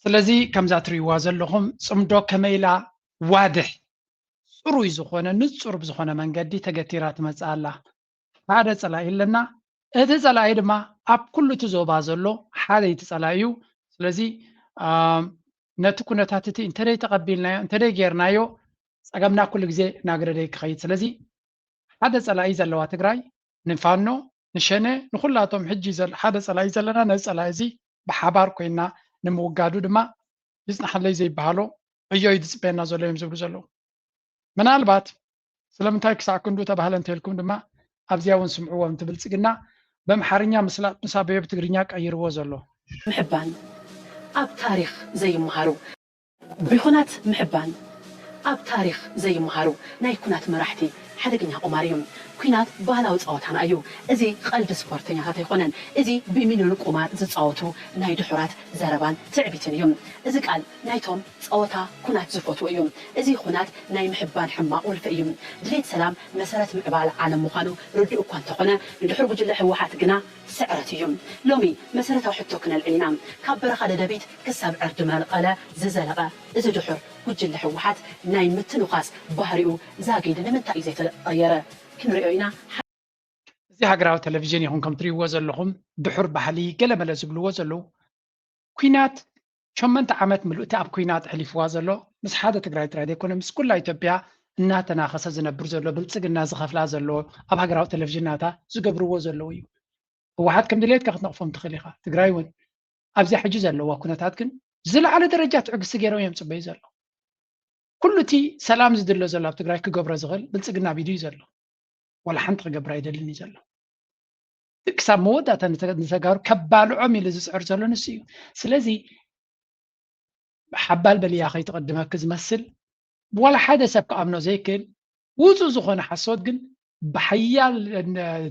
ስለዚ ከምዛ ትሪእዋ ዘለኹም ፅምዶ ከመይ ኢላ ዋድሕ ፅሩይ ዝኾነ ንፁር ብዝኾነ መንገዲ ተገቲራ ትመፅእ ኣላ። ሓደ ፀላኢ ኣለና። እቲ ፀላኢ ድማ ኣብ ኩሉ እቲ ዞባ ዘሎ ሓደ እቲ ፀላኢ እዩ። ስለዚ ነቲ ኩነታት እቲ እንተደይ ተቐቢልናዮ እንተደይ ጌርናዮ ጸገምና ኩሉ ግዜ እናገደደ ክኸይድ። ስለዚ ሓደ ጸላኢ ዘለዋ ትግራይ ንፋኖ፣ ንሸነ፣ ንኹላቶም ሕጂ ዘል-፣ ሓደ ጸላኢ ዘለና፣ ነዚ ጸላኢ እዚ ብሓባር ኮይና ንምውጋዱ ድማ ይጽናሓለይ ዘይበሃሎ ዕዮ እዩ ዝጽበየና ዘሎ እዮም ዝብሉ ዘለዉ። ምናልባት ስለምንታይ ክሳዕ ክንዱ ተባህለ እንተልኩም ድማ ኣብዚኣ እውን ስምዕዎም። እቲ ብልጽግና በምሓርኛ ምስላጥ ምስ ኣበዮ ብትግርኛ ቀይርዎ ዘሎ። ምሕባን ኣብ ታሪኽ ዘይመሃሩ ብኹናት ምሕባን ኣብ ታሪኽ ዘይመሃሩ ናይ ኩናት መራሕቲ ሓደገኛ ቁማር እዩ። ኩናት ባህላዊ ጸወታና እዩ። እዚ ቀልዲ ስፖርተኛታት ኣይኮነን። እዚ ብሚልዮን ቁማር ዝጻወቱ ናይ ድሑራት ዘረባን ትዕቢትን እዩ። እዚ ቃል ናይቶም ጸወታ ኩናት ዝፈትዎ እዩ። እዚ ኩናት ናይ ምሕባን ሕማቕ ወልፊ እዩ። ድሌት ሰላም መሰረት ምዕባለ ዓለም ምዃኑ ርዱእ እኳ እንተኾነ ንድሑር ጉጅለ ህወሓት ግና ስዕረት እዩ። ሎሚ መሰረታዊ ሕቶ ክነልዕል ኢና። ካብ በረኻ ደደቢት ክሳብ ዕርዲ መቐለ ዝዘለቐ እዚ ድሑር ጉጅለ ህወሓት ናይ ምትንዃስ ባህሪኡ ዛጊድ ንምንታይ እዩ ዘይተቐየረ? ክንሪኦ ኢና። እዚ ሃገራዊ ቴሌቪዥን ይኹን ከም ትሪእዎ ዘለኹም ድሑር ባህሊ ገለመለ ዝብልዎ ዘለዉ ኩናት ሸመንተ ዓመት ምልእቲ ኣብ ኩናት ኣሕሊፍዋ ዘሎ ምስ ሓደ ትግራይ ጥራይ ዘይኮነ ምስ ኩላ ኢትዮጵያ እናተናኸሰ ዝነብር ዘሎ ብልፅግና ዝኸፍላ ዘሎ ኣብ ሃገራዊ ቴሌቪዥን ናታ ዝገብርዎ ዘለዉ እዩ። ህወሓት ከም ድሌትካ ክትነቕፎም ትኽእል ኢኻ። ትግራይ እውን ኣብዚኣ ሕጂ ዘለዋ ኩነታት ግን ዝለዓለ ደረጃ ትዕግስቲ ገይሮም እዮም ፅበዩ ዘለዉ። ኩሉ እቲ ሰላም ዝድሎ ዘሎ ኣብ ትግራይ ክገብሮ ዝኽእል ብልፅግና ኣብ ኢዱ እዩ ዘሎ። ዋላ ሓንቲ ክገብር ኣይደልን እዩ ዘሎ። ክሳብ መወዳእታ ንተ-፣ ንተጋሩ ከባልዖም ኢሉ ዝፅዕር ዘሎ ንሱ እዩ። ስለዚ ሓባል በልያ ከይትቐድመኪ ዝመስል ዋላ ሓደ ሰብ ክኣምኖ ዘይክእል ውፁእ ዝኾነ ሓሶት ግን ብሓያል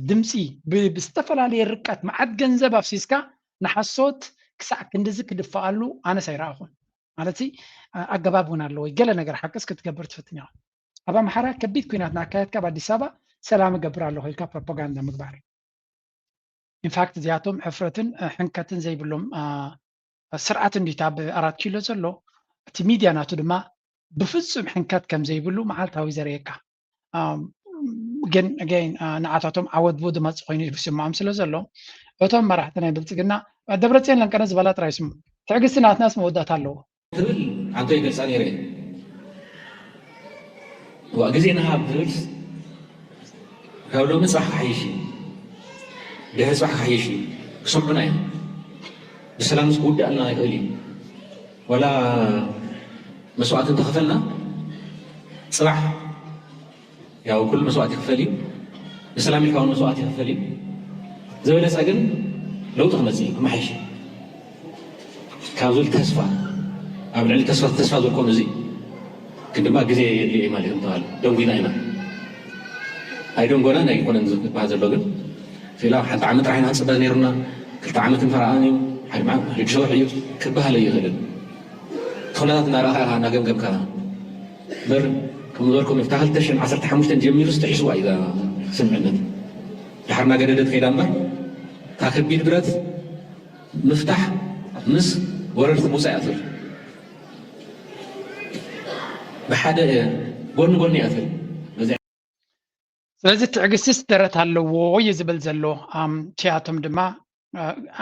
ድምፂ ብ-፣ ብዝተፈላለየ ርቀት መዓት ገንዘብ ኣፍሲስካ ንሓሶት ክሳዕ ክንድዚ ክድፈኣሉ ኣነስ ኣይረኣኹን። ማለት ኣገባብ እውን ኣለዎ። ገለ ነገር ሓቅስ ክትገብር ትፍትን ኢኻ። ኣብ ኣምሓራ ከቢድ ኩናት እናካየድካ ኣብ ኣዲስ ኣበባ ሰላም እገብር ኣለኹ ኢልካ ፕሮፓጋንዳ ምግባር። ኢንፋክት እዚኣቶም ሕፍረትን ሕንከትን ዘይብሎም ስርዓት እንዲታ ኣብ ኣራት ኪሎ ዘሎ እቲ ሚድያ ናቱ ድማ ብፍፁም ሕንከት ከም ዘይብሉ መዓልታዊ ዘርእየካ። ግን ኣገይን ንዓታቶም ዓወት ብኡ ድመፅ ኮይኑ ዝስምዖም ስለ ዘሎ እቶም መራሕቲ ናይ ብልፅግና ደብረፅዮን ለንቀነ ዝበላ ጥራይ ስሙ። ትዕግስቲ ናትናስ መወዳእታ ኣለዎ። ትብል ኣንቶ ይገልፃ ነይረ እየ። ዋእ ግዜ ንሃብ ትብልስ ካብ ሎሚ ፅባሕ ክሓይሽ እዩ። ድሕሪ ፅባሕ ክሓይሽ እዩ። ክሰምዑና እዮም። ብሰላምስ ክውዳእልና ይኽእል እዩ። ዋላ መስዋእቲ እንተኸፈልና ፅባሕ ያው ኩሉ መስዋእቲ ይኽፈል እዩ። ንሰላም ኢልካ እውን መስዋእቲ ይኽፈል እዩ። ዝበለፀ ግን ለውጢ ክመፅእ እዩ፣ ክመሓየሽ እዩ። ካብ ዝብል ተስፋ ኣብ ልዕሊ ተስፋ ተስፋ ዝርከቡ እዚ ግን ድማ ግዜ የድልዮ እዩ ማለት እዩ። ምተባለ ደንጉና ኢና ኣይደንጎናን ኣይኮነን ዝበሃል ዘሎ ግን ስላ ሓንቲ ዓመት ጥራሕ ኢና ክንፅበ ነይሩና። ክልተ ዓመት እንፈራኣን እዩ ሓደ መዓት ሕድሽ ወርሒ እዩ ክበሃል ኣይኽእልን። እቲ ኩነታት እናረኣኻ ኢኻ እናገምገምካ እምበር ከም ዝበልኩም እታ ክልተ ሽሕን ዓሰርተ ሓሙሽተን ጀሚሩ ዝተሒስዋ እዩ እዛ ስምምዕነት። ድሓር እናገደደት ከይዳ እምበር እታ ከቢድ ብረት ምፍታሕ ምስ ወረርቲ ምውፃእ እያ ትብል። ብሓደ ጎኒ ጎኒ እያ ትብል። በዚ ስለዚ ትዕግስትስ ደረት ኣለዎ እዩ ዝብል ዘሎ። ኣም፣ እቲኣቶም ድማ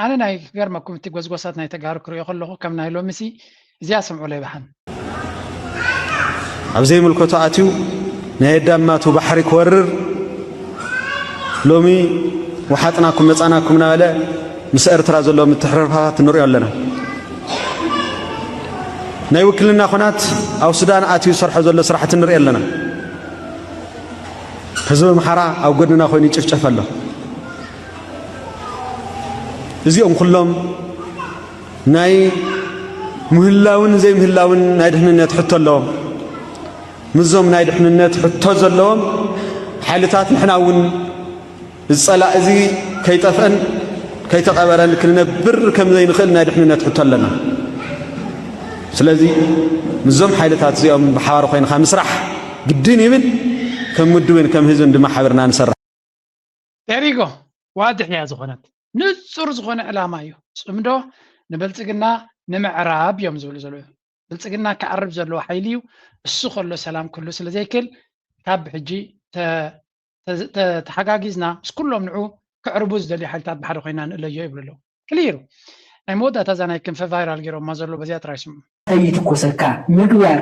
ኣነ ናይ ክገርመኩም እቲ ጎስጎሳት ናይ ተጋሩ ክሪኦ ከለኹ ከም ናይ ሎሚሲ እዚኣ ስምዑለይ ብሓን። ኣብ ዘይምልከቶ ኣትዩ ናይ ኣዳማቱ ባሕሪ ክወርር ሎሚ ወሓጥናኩም መጻናኩም እናበለ ምስ ኤርትራ ዘሎ ምትሕርርፋት ንሪኦ ኣለና። ናይ ውክልና ኹናት ኣብ ሱዳን ኣትዩ ዝሰርሖ ዘሎ ስራሕቲ ንሪኦ ኣለና። ህዝቢ ኣምሓራ ኣብ ጎድና ኮይኑ ይጭፍጨፍ ኣሎ። እዚኦም ኩሎም ናይ ምህላውን ዘይምህላውን ናይ ድሕንነት ሕቶ ኣለዎም። ምስዞም ናይ ድሕንነት ሕቶ ዘለዎም ሓይልታት ንሕና እውን እዚ ጸላኢ እዚ ከይጠፍአን ከይተቐበረን ክንነብር ከም ዘይንኽእል ናይ ድሕንነት ሕቶ ኣለና። ስለዚ ምስዞም ሓይልታት እዚኦም ብሓባር ኮይንካ ምስራሕ ግድን ይብል። ከም ውድብን ከም ህዝብን ድማ ሓቢርና ንሰርሕ። ቴሪጎ ዋድሕ እያ ዝኾነት። ንጹር ዝኾነ ዕላማ እዩ። ጽምዶ ንብልጽግና ንምዕራብ እዮም ዝብሉ ዘለዉ። ብልጽግና ክዓርብ ዘለዎ ሓይሊ እዩ። እሱ ከሎ ሰላም ክህሉ ስለ ዘይክእል ካብ ሕጂ ተ-፣ ተ-፣ ተ-፣ ተሓጋጊዝና ምስ ኩሎም ንዑ ክዕርቡ ዝደልዩ ሓይልታት ብሓደ ኮይና ንእለዮ ይብሉ ኣለዉ። ክሊር ናይ መወዳእታ እዛ ናይ ክንፈ ቫይራል ገይሮማ ዘሎ በዚኣ ጥራይ ስምዑ። ከይትኮሰካ ምግባር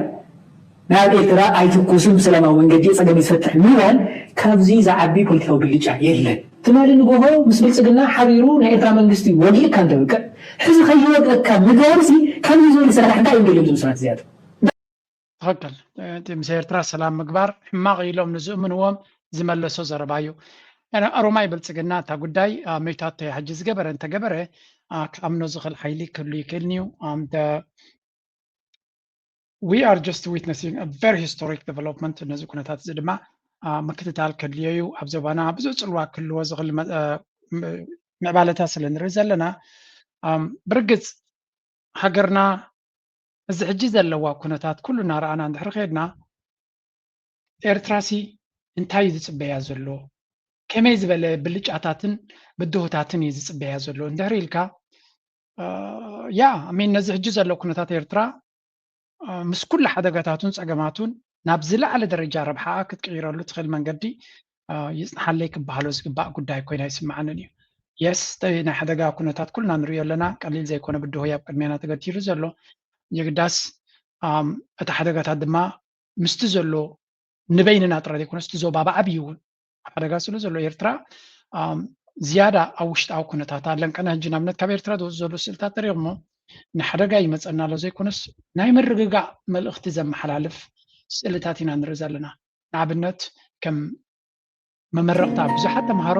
ናብ ኤርትራ ኣይትኩስን ብሰላማዊ መንገዲ ጸገም ይፈትሕ ምባል ካብዚ ዝዓቢ ፖለቲካዊ ብልጫ የለን። ትማሊ ንጎሆ ምስ ብልጽግና ሓቢሩ ናይ ኤርትራ መንግስቲ ወጊእካ እንተብቅዕ ሕዚ ከይወግእካ ምግባርሲ ካብዚ ዝበለ ሰላሕ እንታይ እዮም ደልዮም ዝምስራት እዚኣቶም? ትኽክል። እቲ ምስ ኤርትራ ሰላም ምግባር ሕማቕ ኢሎም ንዝእምንዎም ዝመለሶ ዘረባ እዩ። ኣሮማይ ብልጽግና እታ ጉዳይ መይታቶ ሕጂ ዝገበረ እንተገበረ ክኣምኖ ዝኽእል ሓይሊ ክህሉ ይክእልንዩ። We are just witnessing a very historic development። ነዚ ኩነታት እዚ ድማ ምክትታል ከድልዮ እዩ። ኣብ ዞባና ብዙሕ ፅልዋ ክህልዎ ዝኽእል ምዕባለታት ስለ ንርኢ ዘለና ብርግፅ ሃገርና እዚ ሕጂ ዘለዋ ኩነታት ኩሉ እናረኣና እንድሕር ከድና ኤርትራሲ እንታይ እዩ ዝፅበያ ዘሎ? ከመይ ዝበለ ብልጫታትን ብድሆታትን እዩ ዝፅበያ ዘሎ እንድሕር ኢልካ ያ ሚን ነዚ ሕጂ ዘሎ ኩነታት ኤርትራ ምስ ኩሉ ሓደጋታቱን ፀገማቱን ናብ ዝለዓለ ደረጃ ረብሓኣ ክትቅይረሉ ትኽእል መንገዲ ይፅንሓለይ ክበሃሎ ዝግባእ ጉዳይ ኮይና ይስምዓንን እዩ። የስ ናይ ሓደጋ ኩነታት ኩልና ንሪኦ ኣለና፣ ቀሊል ዘይኮነ ብድሆ ኣብ ቅድሜና ተገቲሩ ዘሎ። የግዳስ እቲ ሓደጋታት ድማ ምስቲ ዘሎ ንበይንና ጥራይ ዘይኮነስ እቲ ዞባ ብዓብዩ እውን ኣብ ሓደጋ ስለ ዘሎ ኤርትራ ዝያዳ ኣብ ውሽጣዊ ኩነታት ኣለንቀና ሕጂ ንኣብነት ካብ ኤርትራ ዝወፁ ዘሎ ስእልታት ተሪኽሞ ንሓደጋ ይመፀና ኣሎ ዘይኮነስ ናይ ምርግጋእ መልእኽቲ ዘመሓላልፍ ስእልታት ኢና ንርኢ ዘለና። ንኣብነት ከም መመረቕታ ብዙሓት ተምሃሮ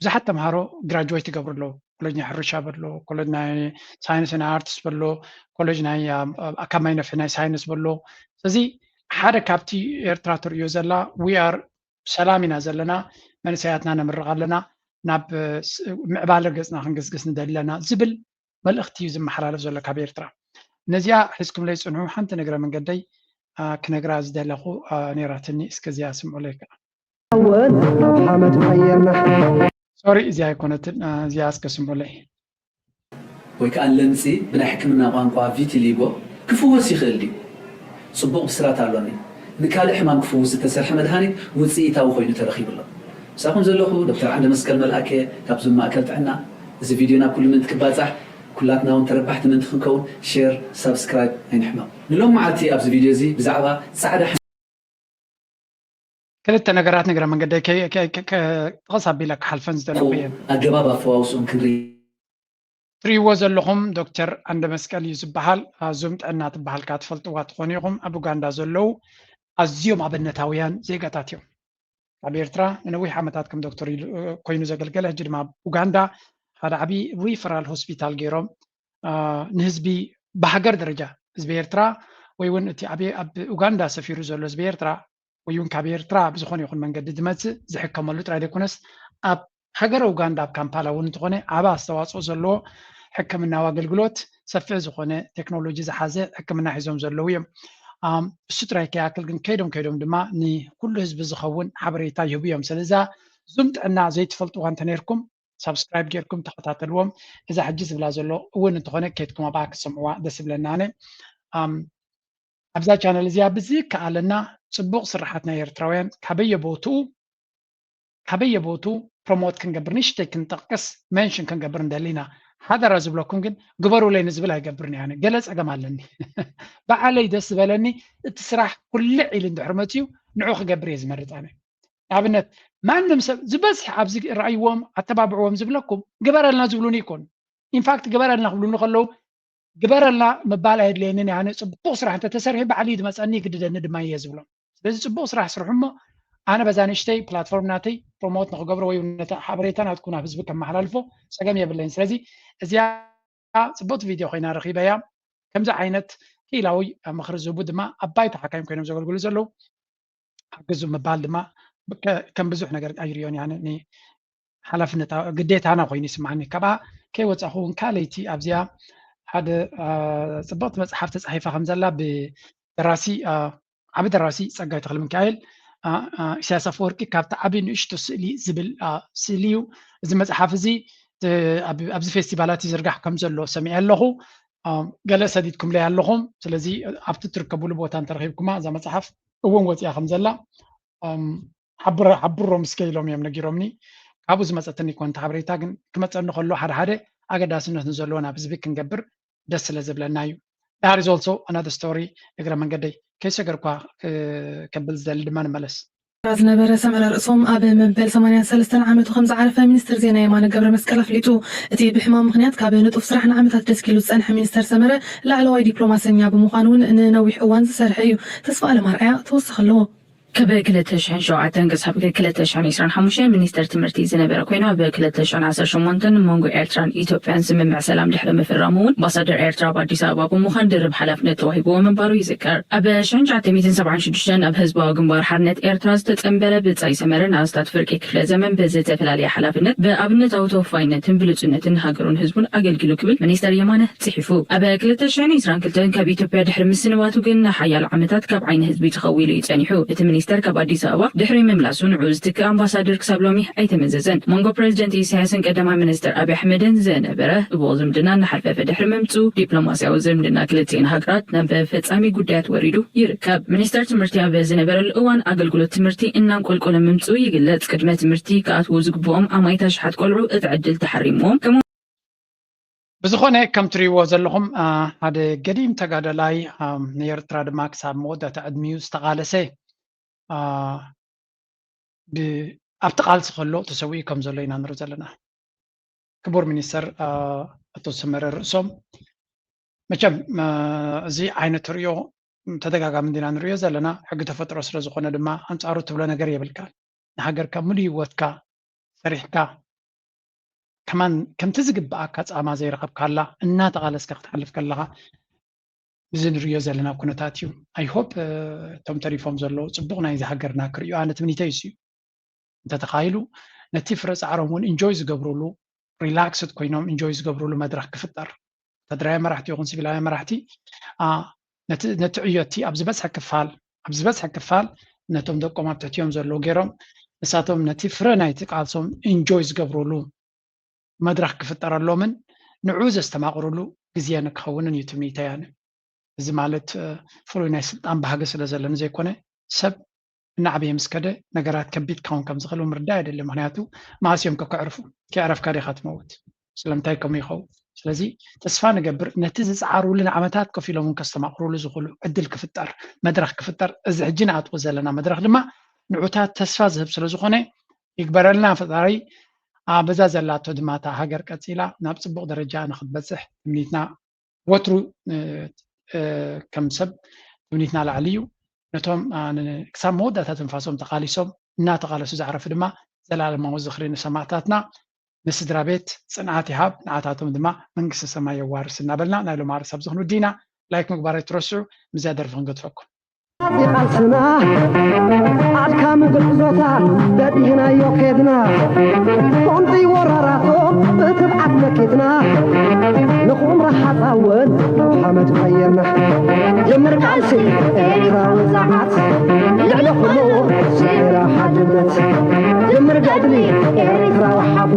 ብዙሓት ተምሃሮ ግራጅዌት ይገብሩ ኣለዉ። ኮሌጅ ናይ ሕርሻ በሎ፣ ኮሌጅ ናይ ሳይንስ ናይ ኣርትስ በሎ፣ ኮሌጅ ናይ ኣካማይ ነፍሒ ናይ ሳይንስ በሎ። ስለዚ ሓደ ካብቲ ኤርትራ ትርእዮ ዘላ we are ሰላም ኢና ዘለና፣ መንእሰያትና ነምርቕ ኣለና፣ ናብ ምዕባለ ገጽና ክንግስግስ ንደሊ ኣለና ዝብል መልእኽቲ እዩ ዝመሓላለፍ ዘሎ ካብ ኤርትራ። ነዚኣ ሒዝኩምለይ ጽንሑ። ሓንቲ ንግረ መንገደይ ክነግራ ዝደለኹ ነይራትኒ፣ እስከ እዚኣ ስምዑለይ ከዓ። ሓመድ ኣየርና ሶሪ እዚኣ ኣይኮነትን፣ እዚኣ እስከ ስምዑለይ። ወይ ከዓ ለምጺ ብናይ ሕክምና ቋንቋ ቪቲሊጎ ክፍወስ ይኽእል ድዩ? ጽቡቕ ብስራት ኣሎኒ። ንካልእ ሕማም ክፍውስ ዝተሰርሐ መድሃኒት ውጽኢታዊ ኮይኑ ተረኺቡ ኣሎ። ምሳኹም ዘለኹ ዶክተር ዓንደመስቀል መልኣከ ካብ ዙም ማእከል ጥዕና። እዚ ቪድዮ ናብ ኩሉ ምእንቲ ክባጻሕ ኩላትና እውን ተረባሕቲ ምእንቲ ክንከውን ሼር፣ ሳብስክራይብ ኣይንሕመቕ። ንሎም መዓልቲ ኣብዚ ቪድዮ እዚ ብዛዕባ ጻዕዳ ክልተ ነገራት ንግረ መንገደይ ጠቐስ ኣቢለ ክሓልፈን ዝደለኹ እየን። ኣገባብ ኣፈዋውስኦም ክንርኢ ትሪእዎ ዘለኹም ዶክተር ኣንደ መስቀል እዩ ዝበሃል። ዙም ጥዕና ትበሃል ከኣ ትፈልጥዋ ትኾኑ ኢኹም። ኣብ ኡጋንዳ ዘለዉ ኣዝዮም ኣብነታውያን ዜጋታት እዮም። ኣብ ኤርትራ ንነዊሕ ዓመታት ከም ዶክተር ኮይኑ ዘገልገለ ሕጂ ድማ ኣብ ኡጋንዳ ሓደ ዓብዪ ሪፈራል ሆስፒታል ገይሮም ንህዝቢ ብሃገር ደረጃ ህዝቢ ኤርትራ ወይ እውን እቲ ኣብ ኡጋንዳ ሰፊሩ ዘሎ ህዝቢ ኤርትራ ወይ እውን ካብ ኤርትራ ብዝኾነ ይኹን መንገዲ ዝመፅእ ዝሕከመሉ ጥራይ ዘይኮነስ ኣብ ሃገረ ኡጋንዳ ኣብ ካምፓላ እውን እንተኾነ ዓቢ ኣስተዋፅኦ ዘለዎ ሕክምናዊ ኣገልግሎት ሰፊሕ ዝኾነ ቴክኖሎጂ ዝሓዘ ሕክምና ሒዞም ዘለዉ እዮም። እሱ ጥራይ ከይኣክል ግን ከይዶም ከይዶም ድማ ንኩሉ ህዝቢ ዝኸውን ሓበሬታ ይህቡ እዮም። ስለዛ ዙም ጥዕና ዘይትፈልጥዋ እንተነይርኩም ሳብስክራይብ ጌርኩም ተኸታተልዎም። እዛ ሕጂ ዝብላ ዘሎ እውን እንተኾነ ከይድኩም ኣብኣ ክትሰምዕዋ ደስ ይብለና። ኣነ ኣብዛ ቻነል እዚኣ ብዝከኣለና ፅቡቕ ስራሓት ናይ ኤርትራውያን ካበየቦትኡ ካበየቦቱ ፕሮሞት ክንገብር ንሽተይ ክንጠቅስ መንሽን ክንገብር እንደሊ ኢና። ሓደራ ዝብለኩም ግን ግበሩለይ ንዝብል ኣይገብርን እየ። ኣነ ገለ ፀገም ኣለኒ። በዓለይ ደስ ዝበለኒ እቲ ስራሕ ኩልዕ ኢሉ እንድሕር መፅዩ ንዑ ክገብር እየ ዝመርፅ። ኣነ ንኣብነት ማንም ሰብ ዝበዝሕ ኣብዚ ረኣይዎም ኣተባብዕዎም ዝብለኩም ግበረልና ዝብሉኒ ይኮኑ። ኢንፋክት ግበረልና ክብሉኒ ከለዉ ግበረልና ምባል ኣየድልየንን እየ። ኣነ ፅቡቕ ስራሕ እንተተሰርሒ ባዕሉ እዩ ዝመፀኒ ይግድደኒ ድማ እየ ዝብሎም። ስለዚ ፅቡቕ ስራሕ ስርሑ እሞ ኣነ በዛ ንእሽተይ ፕላትፎርም ናተይ ፕሮሞት ንክገብሮ ወይ ነቲ ሓበሬታ ናትኩ ናብ ህዝቢ ከመሓላልፎ ፀገም የብለይን። ስለዚ እዚኣ ፅቡቕቲ ቪድዮ ኮይና ረኺበያ። ከምዚ ዓይነት ክኢላዊ ምኽሪ ዝህቡ ድማ ኣብ ባይታ ሓካይም ኮይኖም ዘገልግሉ ዘለዉ ሓግዙ ምባል ድማ ከም ብዙሕ ነገር ኣይሪዮን እየ። ሓላፍነት ግዴታና ኮይኑ ይስማዓኒ። ካብኣ ከይወፃኹ እውን ካልኣይቲ ኣብዚኣ ሓደ ፅብቕቲ መፅሓፍ ተፃሒፋ ከም ዘላ ብደራሲ ዓቢ ደራሲ ፀጋይ ተክለ ሚካኤል ኢሳያስ ኣፈወርቂ ካብቲ ዓቢ ንእሽቶ ስእሊ ዝብል ስእሊ እዩ። እዚ መፅሓፍ እዚ ኣብዚ ፌስቲቫላት ይዝርጋሕ ከም ዘሎ ሰሚዐ ኣለኹ። ገለ ሰዲድኩምለይ ኣለኹም። ስለዚ ኣብቲ ትርከቡሉ ቦታ እንተረኺብኩማ እዛ መፅሓፍ እውን ወፂኣ ከም ዘላ ሓብሮም እስከ ኢሎም እዮም ነጊሮምኒ። ካብኡ ዝመፀትኒ ኮንታ ሓበሬታ ግን ክመፀኒ ከሎ ሓደ ሓደ ኣገዳስነት ንዘለዎ ናብ ህዝቢ ክንገብር ደስ ስለ ዝብለና እዩ። That is also another story. እግረ መንገደይ ከይሰገርኳ ከብል ዝደሊ ድማ ንመለስ። ዝነበረ ሰመረ ርእሶም ኣብ መበል ሰማንያን ሰለስተን ዓመቱ ከም ዝዓረፈ ሚኒስትር ዜና የማነ ገብረ መስቀል ኣፍሊጡ። እቲ ብሕማም ምክንያት ካብ ንጡፍ ስራሕ ንዓመታት ደስኪሉ ዝጸንሐ ሚኒስተር ሰመረ ላዕለዋይ ዲፕሎማሰኛ ብምዃን እውን ንነዊሕ እዋን ዝሰርሐ እዩ። ተስፋ ኣለማርኣያ ተወሳኺ ኣለዎ። ካብ ክልተ ሽሕን ሸውዓተን ክሳብ ክልተ ሽሕን ዕስራን ሓሙሽተን ሚኒስተር ትምህርቲ ዝነበረ ኮይኑ ኣብ ክልተ ሽሕን ዓሰርተ ሸሞንተን መንጎ ኤርትራን ኢትዮጵያን ስምምዕ ሰላም ድሕሪ ምፍራሙ እውን ኣምባሳደር ኤርትራ ኣብ ኣዲስ ኣበባ ብምዃን ድርብ ሓላፍነት ተዋሂብዎ ምንባሩ ይዝከር። ኣብ ሽሕን ትሽዓተ ሚእትን ሰብዓን ሽዱሽተን ኣብ ህዝባዊ ግንባር ሓርነት ኤርትራ ዝተጸንበረ ብጻይ ሰመረ ንኣስታት ፍርቂ ክፍለ ዘመን ብዝተፈላለየ ሓላፍነት ብኣብነታዊ ተወፋይነትን ብሉጽነትን ሃገሩን ህዝቡን ኣገልጊሉ ክብል ሚኒስተር የማነ ጽሒፉ። ኣብ ክልተ ሽሕን ዕስራን ክልተን ካብ ኢትዮጵያ ድሕሪ ምስንባቱ ግን ንሓያሎ ዓመታት ካብ ዓይኒ ህዝቢ ተኸዊሉ እዩ ጸኒሑ። እቲ ሚኒስተር ካብ ኣዲስ ኣበባ ድሕሪ ምምላሱ ንዕኡ ዝትክእ ኣምባሳደር ክሳብ ሎሚ ኣይተመዘዘን። መንጎ ፕረዚደንት ኢሳያስን ቀዳማይ ሚኒስተር ኣብይ ኣሕመድን ዝነበረ ጽቡቕ ዝምድና እናሓልፈፈ ድሕሪ ምምጽኡ ዲፕሎማስያዊ ዝምድና ክልቲኤን ሃገራት ናብ ፈጻሚ ጉዳያት ወሪዱ ይርከብ። ሚኒስተር ትምህርቲ ኣብ ዝነበረሉ እዋን ኣገልግሎት ትምህርቲ እናንቆልቆለ ምምጽኡ ይግለጽ። ቅድመ ትምህርቲ ክኣትዉ ዝግብኦም ኣማኢት ኣሽሓት ቆልዑ እቲ ዕድል ተሓሪምዎም። ከምኡ ብዝኾነ ከም ትሪእዎ ዘለኹም ሓደ ገዲም ተጋዳላይ፣ ንኤርትራ ድማ ክሳብ መወዳእታ ዕድሚኡ ዝተቓለሰ፣ ኣብቲ ቃልሲ ከሎ ተሰዊኡ ከም ዘሎ ኢና ንርኢ ዘለና። ክቡር ሚኒስተር ኣቶ ሰመረ ርእሶም፣ መቸም እዚ ዓይነት ርእዮ ተደጋጋሚ እንዲና ንርእዮ ዘለና። ሕጊ ተፈጥሮ ስለ ዝኾነ ድማ ኣንጻሩ ትብሎ ነገር የብልካን። ንሃገርካ ሙሉ ህይወትካ ሰሪሕካ ከማን ከምቲ ዝግብኣካ ጻማ ዘይረኸብካላ እናተቓለስካ ክትሓልፍ ከለኻ እዚ ንርእዮ ዘለና ኩነታት እዩ። I hope እቶም ተሪፎም ዘለዉ ጽቡቕ ናይዚ ሃገርና ክርእዩ ኣነ ትምኒተይ እሱ እዩ። እንተተኻኢሉ ነቲ ፍረ ጻዕሮም እውን ኢንጆይ ዝገብሩሉ፣ ሪላክስድ ኮይኖም ኢንጆይ ዝገብሩሉ መድረኽ ክፍጠር፣ ወታደራዊ መራሕቲ ይኹን ሲቪላዊ መራሕቲ ነቲ ዕዮቲ ኣብ ዝበዝሐ ክፋል ኣብ ዝበዝሐ ክፋል ነቶም ደቆም ኣብ ትሕቲኦም ዘለዉ ገይሮም ንሳቶም ነቲ ፍረ ናይቲ ቃልሶም ኢንጆይ ዝገብሩሉ መድረኽ ክፍጠረሎምን ንዑ ዘስተማቕሩሉ ግዜ ንክኸውንን እዩ ትምኒተይ ኣነ። እዚ ማለት ፍሉይ ናይ ስልጣን ባህጊ ስለ ዘለኒ ዘይኮነ ሰብ እናዓበየ ምስ ከደ ነገራት ከቢድ ክኸውን ከም ዝኽእል ምርዳእ የድሊ። ምክንያቱ መዓስ እዮም ከ ከዕርፉ? ከይዕረፍካ ዲኻ ትመውት? ስለምንታይ ከምኡ ይኸውን? ስለዚ ተስፋ ንገብር ነቲ ዝጸዓሩሉ ንዓመታት ኮፍ ኢሎም እውን ከስተማቕሩሉ ዝኽእሉ ዕድል ክፍጠር መድረኽ ክፍጠር እዚ ሕጂ ንኣትዎ ዘለና መድረኽ ድማ ንዑታት ተስፋ ዝህብ ስለ ዝኾነ ይግበረልና ፈጣሪ። በዛ ዘላቶ ድማ እታ ሃገር ቀጺላ ናብ ጽቡቕ ደረጃ ንክትበጽሕ ትምኒትና ወትሩ ከም ሰብ ትምኒትና ላዕሊ እዩ። ነቶም ክሳብ መወዳእታ ትንፋሶም ተቓሊሶም እናተቓለሱ ዝዓረፉ ድማ ዘላለማዊ ዝኽሪ ንሰማእታትና፣ ንስድራ ቤት ጽንዓት ይሃብ፣ ንዓታቶም ድማ መንግስቲ ሰማይ የዋርስ እናበልና ናይ ሎማሪ ሳብ ዝኽኑ ዲና ላይክ ምግባር ኣይትረስዑ። ምስዛ ደርፊ ክንገድፈኩም። ቃልስና ኣድካሚ ጉዕዞታት በዲህናዮ ኬድና ቁንጢ ወራራቶም ብትብዓት መኪትና ንኹምራ ሓፃውን ሓመድ ቀይርና ጀምር ቃልሲ ኤርትራዊ ዛዓት ልዕሊ ኩሉ ስዒራ ሓድነት ጀምር ገድሊ ኤርትራዊ ሓቦ